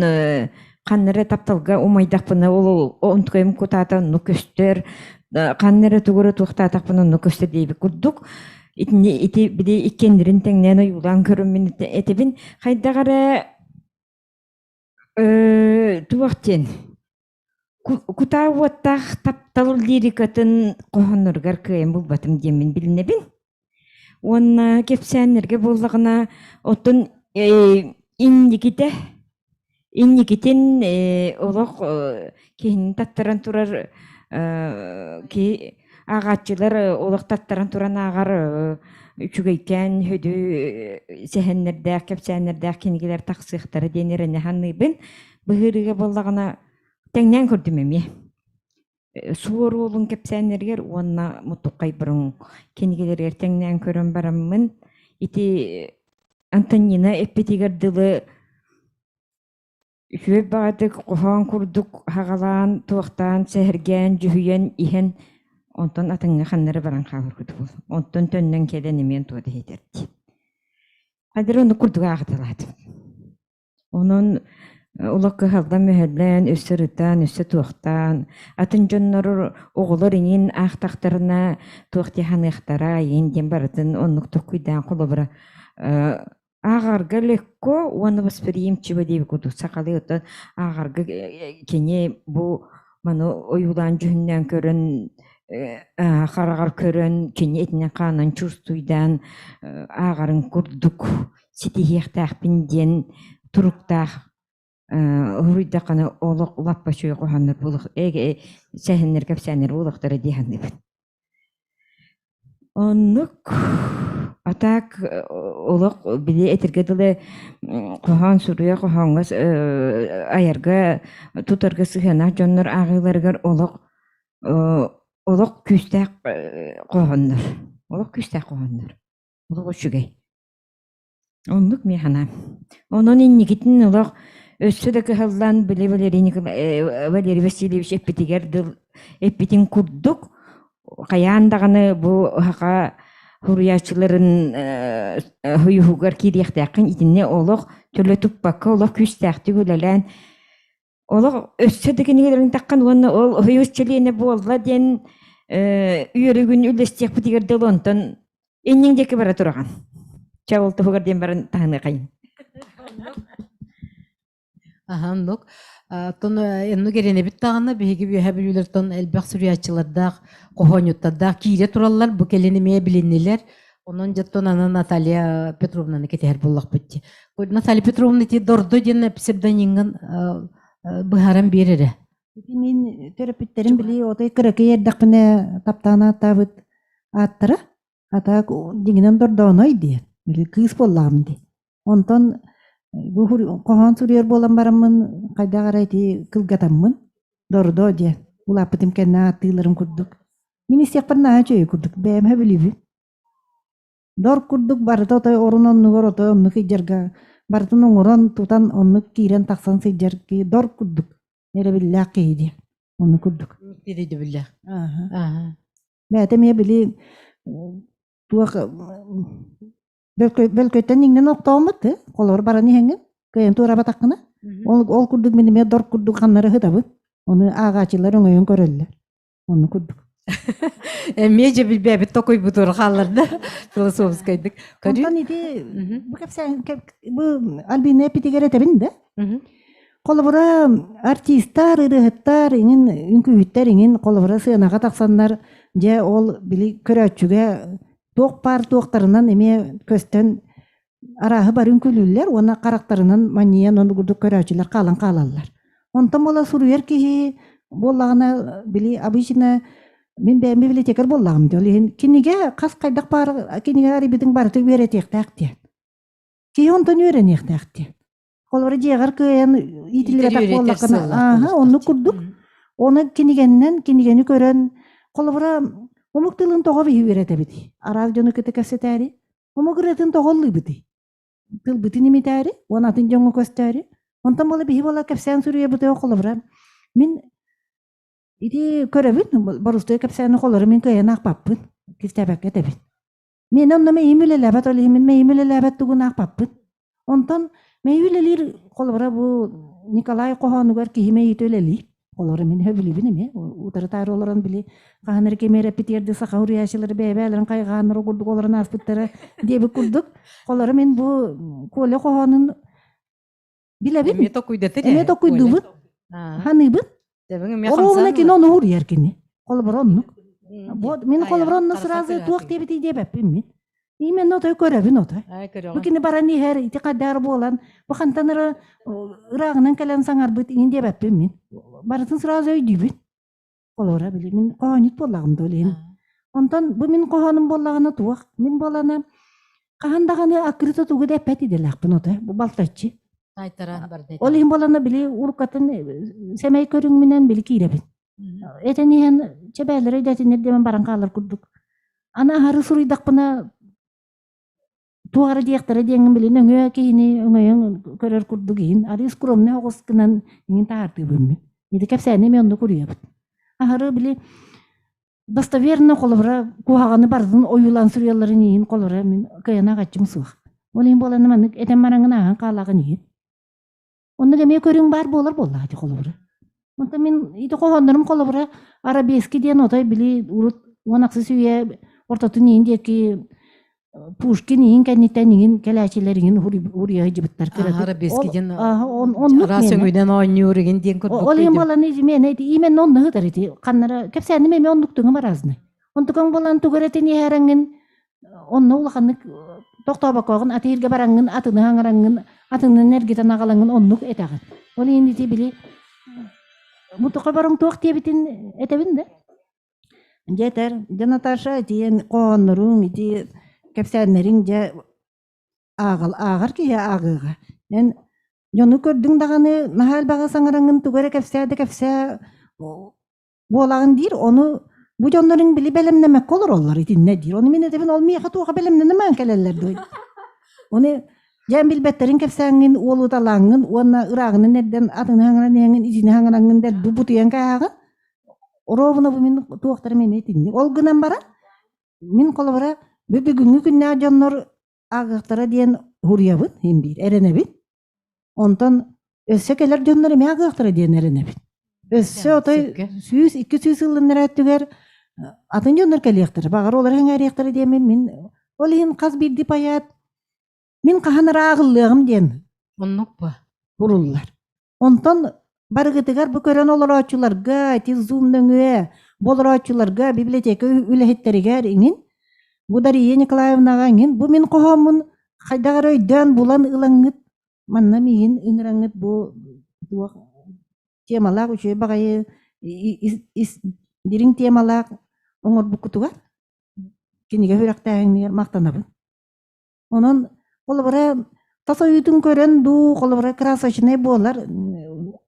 S16: ханна эрэ тапталга умайдахпына ол онтукайым кутаата оннук көстөр, ханна эрэ тугу эрэ туохтаатахпына оннук көстөр диэбит курдук. Итини ити били иккиэннэрин тэҥнээн ойуулаан көрөммүн этэбин. Хайдах эрэ туох диэн Кутаа уоттаах таптал лирикатын хоһоонноругар кыайан булбатым диэммин билинэбин. Уонна кэпсээннэргэ буоллаҕына, оттон инникитэ, инникитин олох киһини таттаран турар киһи ааҕааччылар олох таттаран туран ааҕар үчүгэйкээн сүдү сэһэннэрдээх, кэпсээннэрдээх кинигэлэр тахсыахтара диэн эрэнэ саныыбын. Быһыырыга буоллаҕына тэҥнээн көрдүм эмиэ. Суор уолун кэпсээннэригэр уонна Мутуккай Бороҥ кинигэлэригэр тэҥнээн көрөн бараммын ити Антонина эппитигэр дылы үчүгэй баҕайытык хоһоон курдук хаҕалаан, туохтаан, сэһэргээн, дьүһүйэн иһэн онтон атыҥҥа ханна эрэ баран хаалар курдук Онтон төннөн кэлэн эмиэ туох да иһитэрдии. Хадыр оннук курдук ааҕыталаатым. Онон олох кыһаллан-мүһэллэн, өссө ырытан, өссө туохтаан, атын дьоннор оҕолор иҥин аахтахтарына туох дии саныахтара иҥин диэн барытын оннук толкуйдаан холобура ааҕарга легко уонна восприимчиво диэбит курдук сахалыы оттон ааҕарга кини бу маны ойуулаан дьүһүннээн көрөн хараҕар көрөн кини этинэн хаанан чувствуйдаан ааҕарын курдук ситиһиэхтээхпин диэн туруктаах уруйдаххына олох лаппа үчүгэй хоһооннор буолуох сэһэннэр кэпсээннэр буолуохтара дии саныыбын. Оннук а так олох били этэргэ дылы хоһоон суруйа хоһооҥҥо айарга тутарга сыһыаннаах дьоннор ааҕыыларыгар олох олох күүстээх хоһооннор олох күүстээх хоһооннор олох үчүгэй. Оннук мин санаам. Онон инникитин олох өссө да кыһаллан били Валерий Николаевич Валерий Васильевич эппитигэр дыл эппитин курдук хайаан даҕаны бу саха суруйааччыларын суйуһугар киириэхтээххин итиннэ олох төлө туппакка олох күүстээхтик үлэлээн олох өссө да кинигэлэрин таххан уонна ол союз чилиэнэ буолла диэн үөрүүгүн үллэстиэхпитигэр дылы онтон инниҥ диэки бара тураҕын. Чэ ол туһугар диэн баран таһыныахайын.
S1: Аха, оннук. Оттон оннук эрэнэбит даҕаны биһиги үөһэ бүлүүлэртэн элбэх суруйааччылардаах, хоһоонньуттардаах киирэ тураллар, бу кэлин эмиэ билиннилэр. Онон дьоттон аны Наталья Петровнаны кэтэһэр буоллахпыт дии. Наталья Петровна ити Дордо диэн псевдонимҥын быһааран биэр эрэ.
S7: Ити мин төрөппүттэрим били отой кыракый эрдэхпинэ таптаан ааттаабыт ааттара. Ата дьиҥинэн Дордооной диэн. Били кыыс буоллаҕым дии. Онтон бу хоһоон суруйар буолан бараммын хайдах эрэ ити кылгатаммын Дордоо диэн улааппытым кэннэ ааттыылларын курдук. Мин истиэхпэр наһаа үчүгэй курдук бэйэм сөбүлүүбүн. Дор курдук барыта отой орун оннугар отой оннук сылдьарга барытын оҥорон тутан оннук киирэн тахсан сылдьар киһи дор курдук эрэбиллээх киһи диэн оннук курдук.
S1: Өйдөбүллээх. Ааһа.
S7: Бэйэтэ эмиэ били туох бөлкөйтөн иҥнэн охтооммут холобур баран иһэҥҥин кыайан туорабатаххына ол ол курдук мин эмиэ дор курдук ханнары ыһытабын ону ааҕааччылар өҥөйөн көрөллөр онну курдук.
S1: Эмиэ дьэ билбээбит токуйбутугар хаалларда философскайдык.
S7: Онтон ити бу кэпсээн бу Альбина эпитигэр этэбин да. Холобура артистар, ырыаһыттар, иҥин үҥкүүһүттэр иҥин холобура сыанаҕа тахсаннар дьэ ол били көрөөччүгэ туох баар туохтарынан эмиэ көстөн арааһы бары үҥкүүлүүллэр уонна харахтарынан манньыйан ону курдук көрөөччүлэр хаалан хаалаллар. Онтон буола суруйар киһи буоллаҕына били обычно мин бэйэм библиотекарь буоллаҕым дии ол иһин кинигэ хас хайдах баар кинигэ арыйбытыҥ барыта үөрэтиэхтээх диэн. Киһи онтон үөрэниэхтээх диэн. Холобура дьиэҕэр кыайан иитиллибэтэх буоллаххына ааһа оннук курдук. Оны кинигэннэн кинигэни көрөн холобура омук тылын тоҕо биһи үөрэтэбит. Араас дьону кытта кэпсэтээри Омук ырыатын тоҕо ыллыыбытый? Тылбытын имитээри уонна атын дьоҥҥо көстөөрү. Онтон буола биһи буола кэпсээн суруйабытыгар холобура мин ити көрөбүн борустуой кэпсээни холору мин кыайан аахпаппын кистээбэккэ этэбин. Миэнэ онно мэйиим үлэлээбэт ол иһин мин мэйиим үлэлээбэт тугун аахпаппын. Онтон мэйии үлэлиир холобура бу Николай хоһоонугар киһи мэйиитэ үлэлиир. Олору мин сөбүлүүбүн эмиэ. Утары-таары олорон били хаһан эрэ кими эрэ эппитигэр да саха уруйааччылары бэйэ-бэйэлэрин хайҕааннар курдук олорон ааспыттара диэбит курдук. Холору мин бу Коля хоһоонун билэбин.
S1: Эмиэ токуйдатыр
S7: Эмиэ токуйдуубун. Ханыыбын. Оруобуна кини ону уруйар кини. Холобура оннук. Вот мин холобура онно сразу туох диэбитий диэбэппин мин. Именно отой көрөбүн отой. Бу кини баран иһэр, ити хайдаар буолан, бу хантан эрэ ырааҕынан кэлэн саҥарбыт иҥин диэбэппин мин. Барытын сразу өйдүүбүн. Холобура били мин хоһоонньут буоллаҕым да ол Онтон бу мин хоһоонум буоллаҕына туох? Мин буолана хаһан даҕаны аккырыта тугу да эппэт идэлээхпин отой. Бу балтаччы.
S1: Таайтаран барда.
S7: Ол иһин буолана били уруккатын сэмэй көрүҥмүнэн били киирэбин. Этэн иһэн чэбээлэрэ идэтиннэр диэн баран хаалар курдук. Аны аһары суруйдахпына туох эрэ диэхтэрэ диэҥҥин били нөҥүө киһини өҥөйөн көрөр курдук иһин арыы скромный оҕус гынан иҥин таһаартыыбын мин. Ити кэпсээни эмиэ оннук уруйабыт. Аһары били достоверно холобура куһаҕаны барытын ойуулаан суруйалларын иһин холобура мин кыайан аҕаччым суох. Ол иһин буолан маннык этэн бараҥҥын ааһан хаалаҕын иһин. Оннук эмиэ көрүҥ баар буолар буоллаҕа ити холобура. Онтон мин ити хоһооннорум холобура арабески диэн отой били урут 16 үйэ ортотун иһин диэки Пушкин иһин кэнниттэн иһин кэлээчилэр иһин уруйа сылдьыбыттар кыратык.
S1: Арабески диэн араас өҥүнэн оонньуур игин диэн курдук.
S7: Ол иһин буолан именно именно онно ыытар ити ханнара кэпсээним эмиэ оннук туҥум разный. Онтукаҥ буолан тугу эрэ тиниһэрэҥҥин онно улаханнык тохтообоккоҕун атыырга бараҥҥын атыны хаҥараҥҥын атынын эргитэн аҕалаҥҥын оннук этэҕин. Ол иһин ити били мутука барыҥ туох диэбитин этэбин да. Дьэ этэр, дьэ Наташа итиэн хоһоонноруҥ, ити кэпсээннэриҥ дьэ ааҕал ааҕар киһи ааҕыаҕа. Эн дьону көрдүҥ даҕаны наһаа элбэҕи саҥараҥҥын тугу эрэ кэпсээ да кэпсээ буолаҕын диир, ону бу дьонноруҥ били бэлэмнэмэккэ олороллор итиннэ диир. Ону мин этэбин, ол миэхэ туоха бэлэмнэнэмээн кэлэллэр дуо? Ону дьээн билбэттэрин кэпсээҥҥин, уолуталааҥҥын уонна ырааҕынан эрдэн атыны хаҥыран иһэҥҥин, итини хаҥыраҥҥын дэлби бутуйан кээһэҕин. Оруобуна бу мин туохтарым эмиэ итинник. Ол гынан баран, мин холобура бу бүгүҥҥү күннээх дьоннор ааҕыахтара диэн уруйабын, иһин биир, эрэнэбин. Онтон өссө кэлэр дьоннор эмиэ аҕыахтара диэн эрэнэбин. Өссө отой 100-200 сыллыннара өттүгэр атын дьоннор кэлиэхтэрэ, баҕар олор эҥээриэхтэрэ диэммин мин ол иһин хас биирдии поэт мин хаһан эрэ ааҕыллыаҕым диэн
S1: Оннук ба.
S7: буруллар. Онтон барыгытыгар бу көрөн олорооччуларга, ити Zoom нөҥүө бу олорооччуларга библиотека үлэһиттэригэр иҥин бу Дария Николаевнаҕа иҥин бу мин хоһооммун хайдах эрэ өйдөөн булан ылаҥҥыт манна миигин ыҥыраҥҥыт бу туох Темалаах үчүгэй баҕайы дириҥ темалаах оҥорбуккутугар кинигэ үөрэхтээһинигэр махтанабын. Онон холобура тас ойуутун көрөн дуу, холобура красочнай буолар,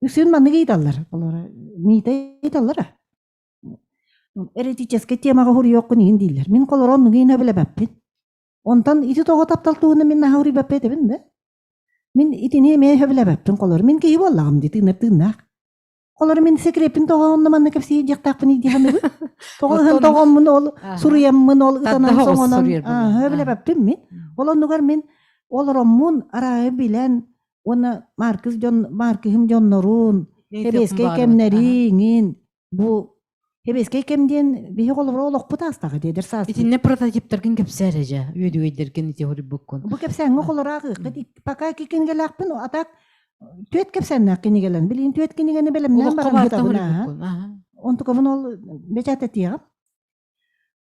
S7: үксүн маннык ыйыталлар. Холобура миитэ ыйыталлар. Эротическай темаҕа суруйуоххун иһин дииллэр. Мин холобура оннугу иһин сөбүлэбэппин. Онтон ити тоҕо таптал туһунан мин наһаа уруйбаппа этэбин да. Мин итини эмиэ сөбүлэбэппин холобура. Мин киһи буоллаҕым дии тыынар тыыннаах. Холор мин секреппин тоҕо онно манна кэпсии диэхтаахпын дии саныыбын. Тоҕо ыһан тоҕоммун ол суруйаммын ол ытанан соҥонон сөбүлэбэппин мин. Ол оннугар мин олороммун арааһы билэн уонна Маркыс дьон Маркыһым дьоннорун сэбиэскэй кэмнэриҥин бу сэбиэскэй кэм диэн биһи холобура олохпут аастаҕа диэдэр саас.
S1: Итиннэ прототиптаргын кэпсээр эдьэ үөдүгэйдэргин ити хоруйбуккун.
S7: Бу кэпсээҥҥэ холораах ыыккыт пока кикингэлээхпин а так түөт кэпсээннээх кинигэлэн билигин түөт кинигэни бэлэмнээн баран ыытабын аа. Онтукабын ол бэчээттэтиэҕим.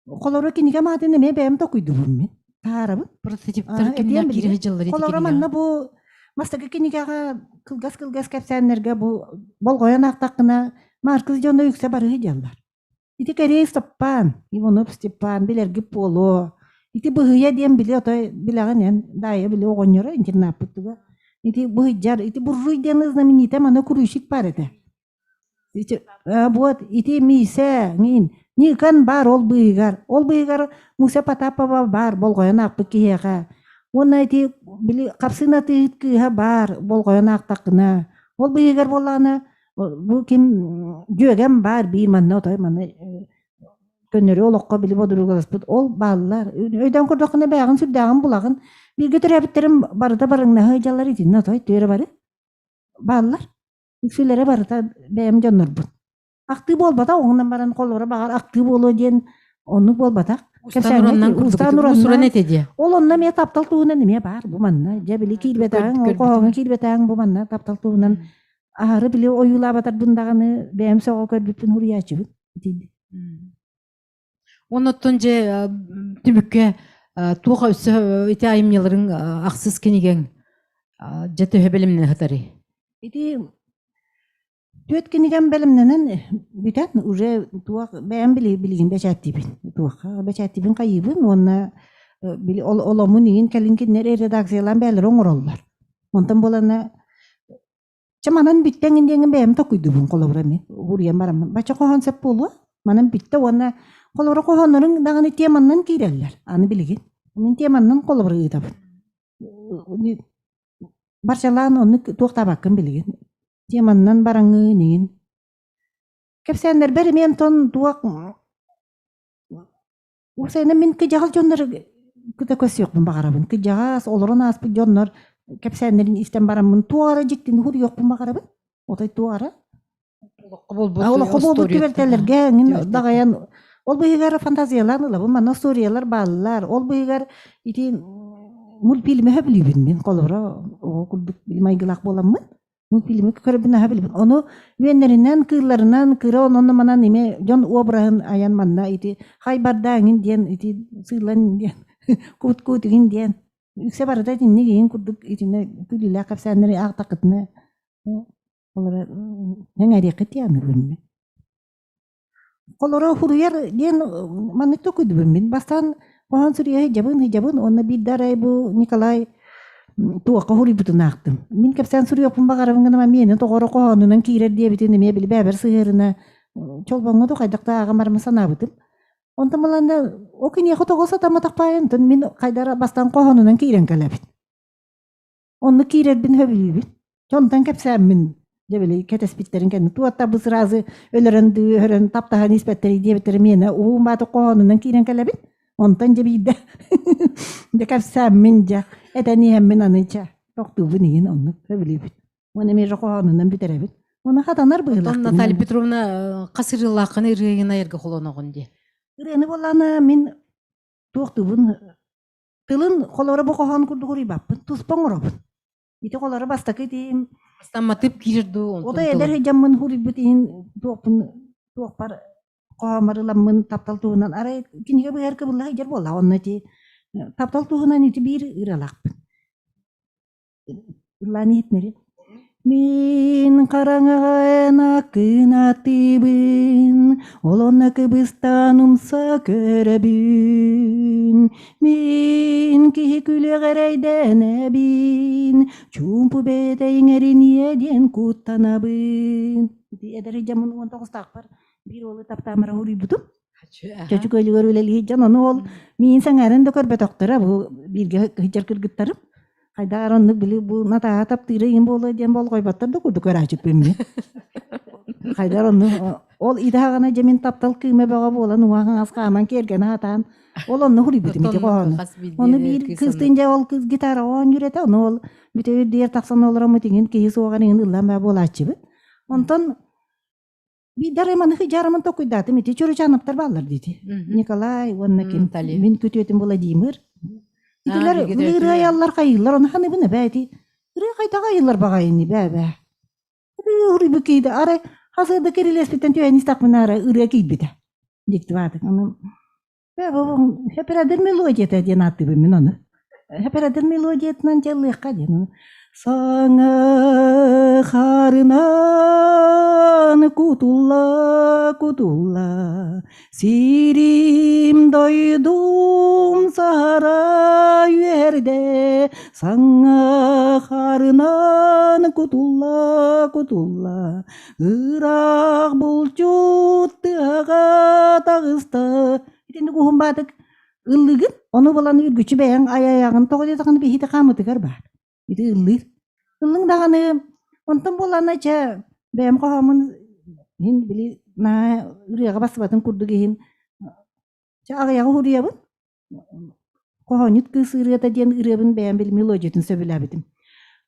S7: Холоро кинигэм аатын эмиэ бэйэм токуйдубун мин. Таарабын.
S1: Прототиптар кимнээх киирэ сылдьаллар ити
S7: Холоро манна бу бастакы кинигэҕэ кылгас-кылгас кэпсээннэргэ бу болҕойон аахтаххына Маркс дьоно үксэ барыһы дьаллар. Ити Кэрей Степан, Иванов Степан билэргит буолуо. Ити быһыйа диэн били отой билэҕин эн, Даайа били оҕонньоро интернаппыт туга. Ити быһыйдьар, ити Буржуй диэн знаменитэ маны куруйщик баар этэ. Ити, вот, ити Миисэ, ҥин, Никон баар ол быыһыгар. Ол быыһыгар Муся Потапова баар болҕойон аахпыт киһиэхэ. Уонна ити били хапсыына тыыһыт кыыһа баар болҕойон аахтаххына. Ол быыһыгар буоллаҕына бу ким дьүөгэм баар биир манна отой манна көннөрү олоххо били бодуругаласпыт ол бааллар өйдөөн көрдөххүнэ бэйэҕин сүрдээҕин булаҕын бииргэ төрөөбүттэрим барыта барыҥнаһа сылдьаллар итиннэ отой түөрэ бары бааллар үксүлэрэ барыта бэйэм дьоннорбун ахтыы буолбатах оҥунан баран холобура баҕар ахтыы буолуо диэн оннук буолбатах
S1: Устан ураннан этэ диэ
S7: ол онно эмиэ таптал туһунан эмиэ баар бу манна дьэ били киирбэтэҕиҥ ол хоһооҥҥо киирбэтэҕиҥ бу манна таптал туһунан аһары били ойуулаабатарбын даҕаны бэйэм сөҕө көрбүппүн суруйааччыбын итинник.
S1: Оннуттан дьэ түмүккэ туох өссө ити айымньыларыҥ ахсыс кинигэҥ дьэ төһө бэлэмнэнэ сытарый?
S7: Ити түөрт кинигэм бэлэмнэнэн бүтэн уже туох бэйэм билигин бэчээттиибин. Туохха бэчээттиибин хайыыбын уонна били оломмун иҥин кэлин кинилэр редакциялаан бэйэлэрэ оҥороллор. Онтон буолана Чэ манан бүттэҥ диэҥҥин бэйэм токуйдубун холобура мин уруйан бараммын. Бачча хоһоон сөп буолуо. Манан бүттэ уонна холобура хоһоонноруҥ даҕаны теманнан киирэллэр. Аны билигин. Мин теманнан холобура ыытабын. Барчалаан оннук туохтаабаккын билигин. Теманнан бараҥҥын иҥин. Кэпсээннэрбэр эмиэ онтон туох Уопсайынан мин кыдьаҕас дьоннору кыта көрсүөхпүн баҕарабын. Кыдьаҕас, олорон ааспыт дьоннор кэпсээннэрин истэн бараммын туох эрэ дьиктини суруйуохпун баҕарабын. Отой туох эрэ. Олоххо буолбут түбэлтэлэргэ эҥин даҕайан ол быыһыгар фантазиялаан ылабын. Манна историялар бааллар. Ол быыһыгар ити мультфильми сөбүлүүбүн мин. Холобура, оҕо курдук майгылаах буоламмын. Мультфильми көрөбүн аһа билбин. Ону үөннэринэн, кыылларынан, кыра онон-манан эмиэ дьон обраһын айан манна ити хайбарда эҥин диэн, ити сыылан диэн, кут-кут игин диэн. Үксэ барыта итинник игин курдук итиннэ күлүүлээх кэпсээннэри аахтаххытына олоро эҥэриэххит диэн аныыбын. Холоро хуруйар диэн маннык токуйдубун мин. Бастаан хоһоон суруйа сылдьабын, сылдьабын уонна биирдэ арай бу Николай туохха хуруйбутун аахтым. Мин кэпсээн суруйуохпун баҕарабын гынан миэнэ тоҕоро хоһоонунан киирэр диэбитин эмиэ били бэйэбэр сыһыарына чолбоҥҥо да хайдах да ааҕан бараммын санаабытым. Онтон баланда ол киниэхэ тоҕо сатамматахпайын, онтон мин хайдара бастаан хоһоонунан киирэн кэлэбин. Онно киирэрбин сөбүлүүбүн. Дьонтон кэпсээммин, дьэ били кэтэспиттэрин кэннэ туотта бу сразу өлөрөн дыы өһөрөн таптаһан испэттэрий диэбиттэрэ миэнэ уһуун бааты хоһоонунан киирэн кэлэбин. Онтон дьэ биирдэ дьэ кэпсээммин дьэ этэн иһэммин аны чэ тохтуубун иһин оннук сөбүлүүбүн. Уонна эмиэ же хоһоонунан бүтэрэбин. Уонна хатанар быһыылаах.
S1: Оттон Наталья Петровна хас ырыалааххын ырыагын айарга холоноҕун дии.
S7: Ырыаны буоллаана мин туохтуубун Тылын холоро бу хоһоон курдук уруйбаппын, туспа оҥоробун. Ити холоро бастакы итиим
S1: Бастамматып киирэр дуу, онтон
S7: Отой эдэр сылдьаммын хуруйбут иһин туохпун туохпар хоһооммор ыламмын таптал туһунан арай кинигэ быһар кыбылла сылдьар буолла онно ити таптал туһунан ити биир ыралаахпын. Ыллаан иһитинэри. Мин хараҥаҕа эн аккынатыыбын, ол онно кыбыстан умса көрөбүн. Мин киһи күлүөх эрэйдэнэбин, чуумпу бэйэтэ иҥэриниэ диэн куттанабын. Ити эдэр дьоммун 19-таахпар биир уолу таптаамара уруйбутум. Чөчүк өлүгэр үлэлии дьон ону ол миин сэҥээрэн да көрбөтөхтөрө бу бииргэ сылдьар кыргыттарым. Хайдаар оннук били бу Натааһа таптыыра иһин буолуо диэн болҕойботтор да курдук көрөөчүкпүн мин. Хайдаар онну ол идаҕана дьэ мин таптал кыыма бөҕө буолан уҥа хаҥас хааман киэргэнэ сатаан ол онно хуруйбутум ити хоһоону. Ону биир кыыстыын дьэ ол кыыс гитара оонньуур этэ ону ол бүтэ үрдүгэр тахсан олороммут иҥин киһи суоҕар иҥин ыллаан баа буолааччыбыт. Онтон Биирдэр маныхы дьаарымын токуйдаатым ити Чуручановтар бааллар диити. Николай уонна ким мин күтүөтүм Владимир. Итилэр били ырыа айаллар хайыыллар ону ханыбын эбээ ити. Ырыа хайдаҕа айыллар баҕайыны бээ бээ. Ырыа уруйбу кииде арай хасыада кирилеспиттен түһэн истэхпинэ арай ырыа киирбитэ. Дикти баатык. Ону бээ бу Хэперадыр мелодията диэн ааттыыбын мин ону. Хэперадыр мелодиятынан дьаллыахха диэн. Саҥа харынан кутулла кутулла сирим дойдум саһара үөрдэ саҥа харынан кутулла кутулла ыраах булчут тыаҕа таҕыста итинник уһун баатык ыллыгын ону булан үргүчү бэйэҥ айайаҕын тоҕо диэтэххинэ биһиги хаамытыгар баар ити ыллыыр ыллыҥ даҕаны онтон буоллаҕына чэ бэйэм хоһооммун иһин били наһаа ырыаҕа бассыбатын курдук иһин чэ аҕыйаҕы уһуруйабын хоһоонньут кыыс ырыата диэн ырыабын бэйэм били мелодиятын сөбүлээбитим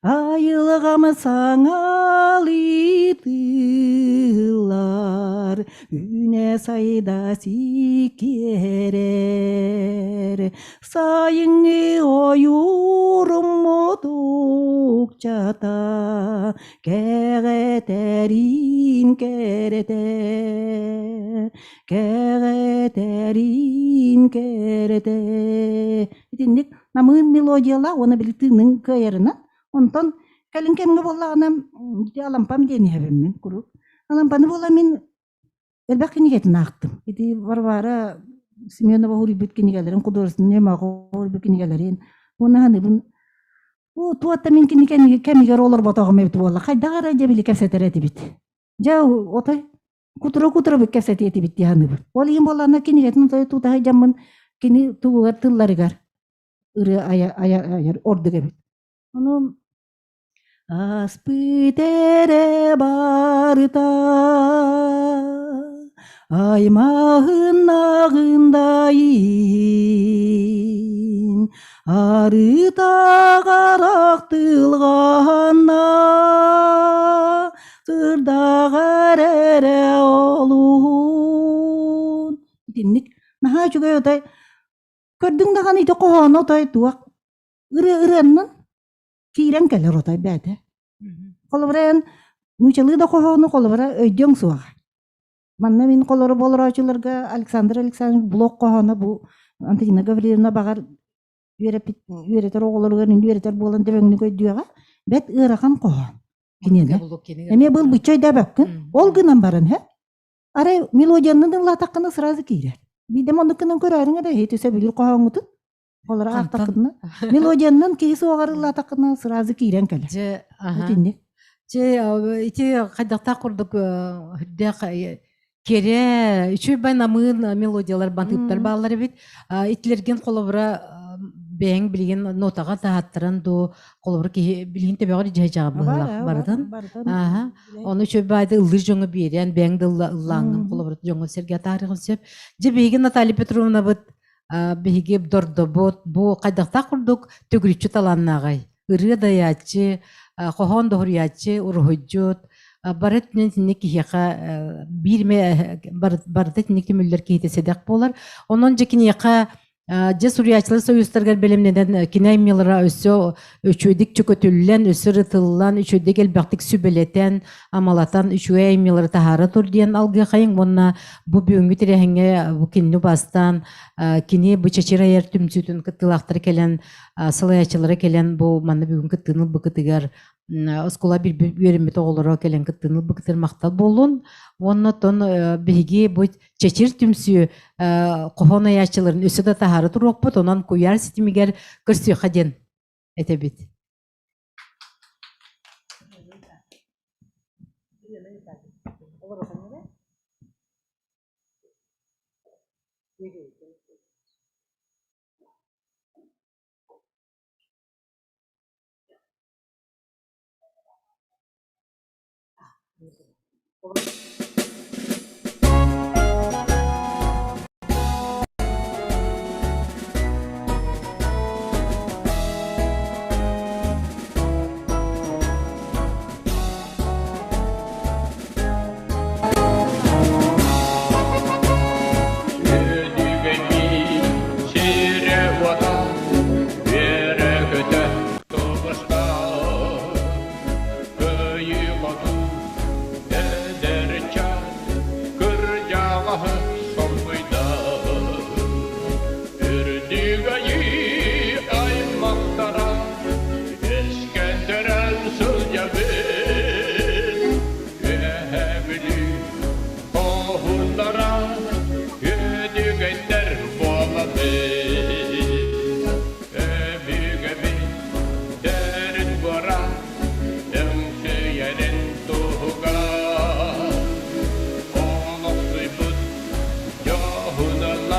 S7: Айылҕам саҥалыы тыыллар, үүнэ сайда сикиэрэр. Сайыҥҥы ойуурум мутукчата, кэҕэтэриин кэрэтэ, кэҕэтэриин кэрэтэ. Итинник намыын мелодиялаах уонна били тыынын кыайарынан онтон кэлин кэмҥэ буоллаҕына ити Алампам диэн иһэбин мин куруук Алампаны буола мин элбэх кинигэтин аахтым ити Варвара Семенова уруйбут кинигэлэрин художественный уруйбут кинигэлэрин уонна саныыбын туотта мин кинигэни кэмигэр олорботоҕум эбит буолла хайдах эрэ дьэ били кэпсэтэр этибит дьэ отой кутура-кутура кэпсэтиэ этибит дии саныыбын. Ол иһин буоллаҕына кинигэтин утары тута сылдьаммын кини тугугар тылларыгар ырыа айа, айа, айар ордук эбит. Ону Аспыт эрэ барыта аймаһыннаҕын да иһин арыта тылҕанна Сырдаҕар эрэ олуһун. Итинник наһаа үчүгэй отой көрдүҥ даҕаны ити хоһоону отой туох ырыа ырыаннан киирэн кэлэр отой бээтэ. Холобура эн нуучалыы да хоһоону холобура өйдүөҥ суоҕа. Манна мин холоро болороочуларга Александр Александрович Блок хоһооно бу Антонина Гавриловна баҕар үөрэппит үөрэтэр оҕолоругар үөрэтэр буолан дөбөҥнүк өйдүөҕэ бэт ыарахан хоһоон киниэнэ эмиэ былбычча өйдөөбөккүн ол гынан баран һэ арай мелодиянын ыллаатаххына сразу киирэр биирдэм оннук гынан көрөөрүҥ эрэ иһити сөбүлүүр хоһооҥҥутун олоро аахтаххына мелодиянан киһи суоҕар ыллаатаххына сразу киирэн кэлэр
S1: дьэ
S7: итинник
S1: дьэ ити хайдахтаах курдук үрдээх Кэрэ, үчүгэй бай намыын мелодиялар матыыптар бааллар эбит. Итилэргин холобура бэйэҥ билигин нотаҕа таһаттаран дуу, холобура киһи билигин төбөҕөр дьэһэ быһылах барытын. Аха. Ону үчүгэй байды ыллыыр дьоҥҥо биэрэн, бэйэҥ да ыллааҥҥын холобура дьоҥҥо сэргэ атаарыҕын сөп. Дьэ биһиги Наталья Петровнабыт биһиги дордобут бу хайдахтаах курдук төгүрүччү талааннааҕай. Ырыа дайааччы, хоһоон доһуруйааччы, уруһуйдьут, бары өттүнэн итинник киһиэхэ биир эмэ барыта итинник түмүллэр киһитэ сэдэх буолар. Онон дьэ киниэхэ дьэ суруйааччылар союзтарыгар бэлэмнэнэн кини аймыылара өссө үчүгэйдик чөкөтүллэн, өссө ырытыллан, үчүгэйдик элбэхтик сүбэлэтэн, амалатан үчүгэй аймыылары таһаара тур диэн алгыахайыҥ уонна бу бүгүҥҥү тэрээһиҥҥэ бу кинини убаастаан кини бу чэчир айар түмсүүтүн кыттыылаахтара кэлэн салайааччылара кэлэн бу манна бүгүн кыттыыны ылбыкытыгар. Оскуола үөрэммит оҕолоро кэлэн кыттыыны ылбыккытыгар махтал буоллун. Уонна оттон биһиги бу Чэчир түмсүү хоһоон айааччыларын өссө да таһаара туруохпут, онон куйаар ситимигэр көрсүөххэ диэн этэбит.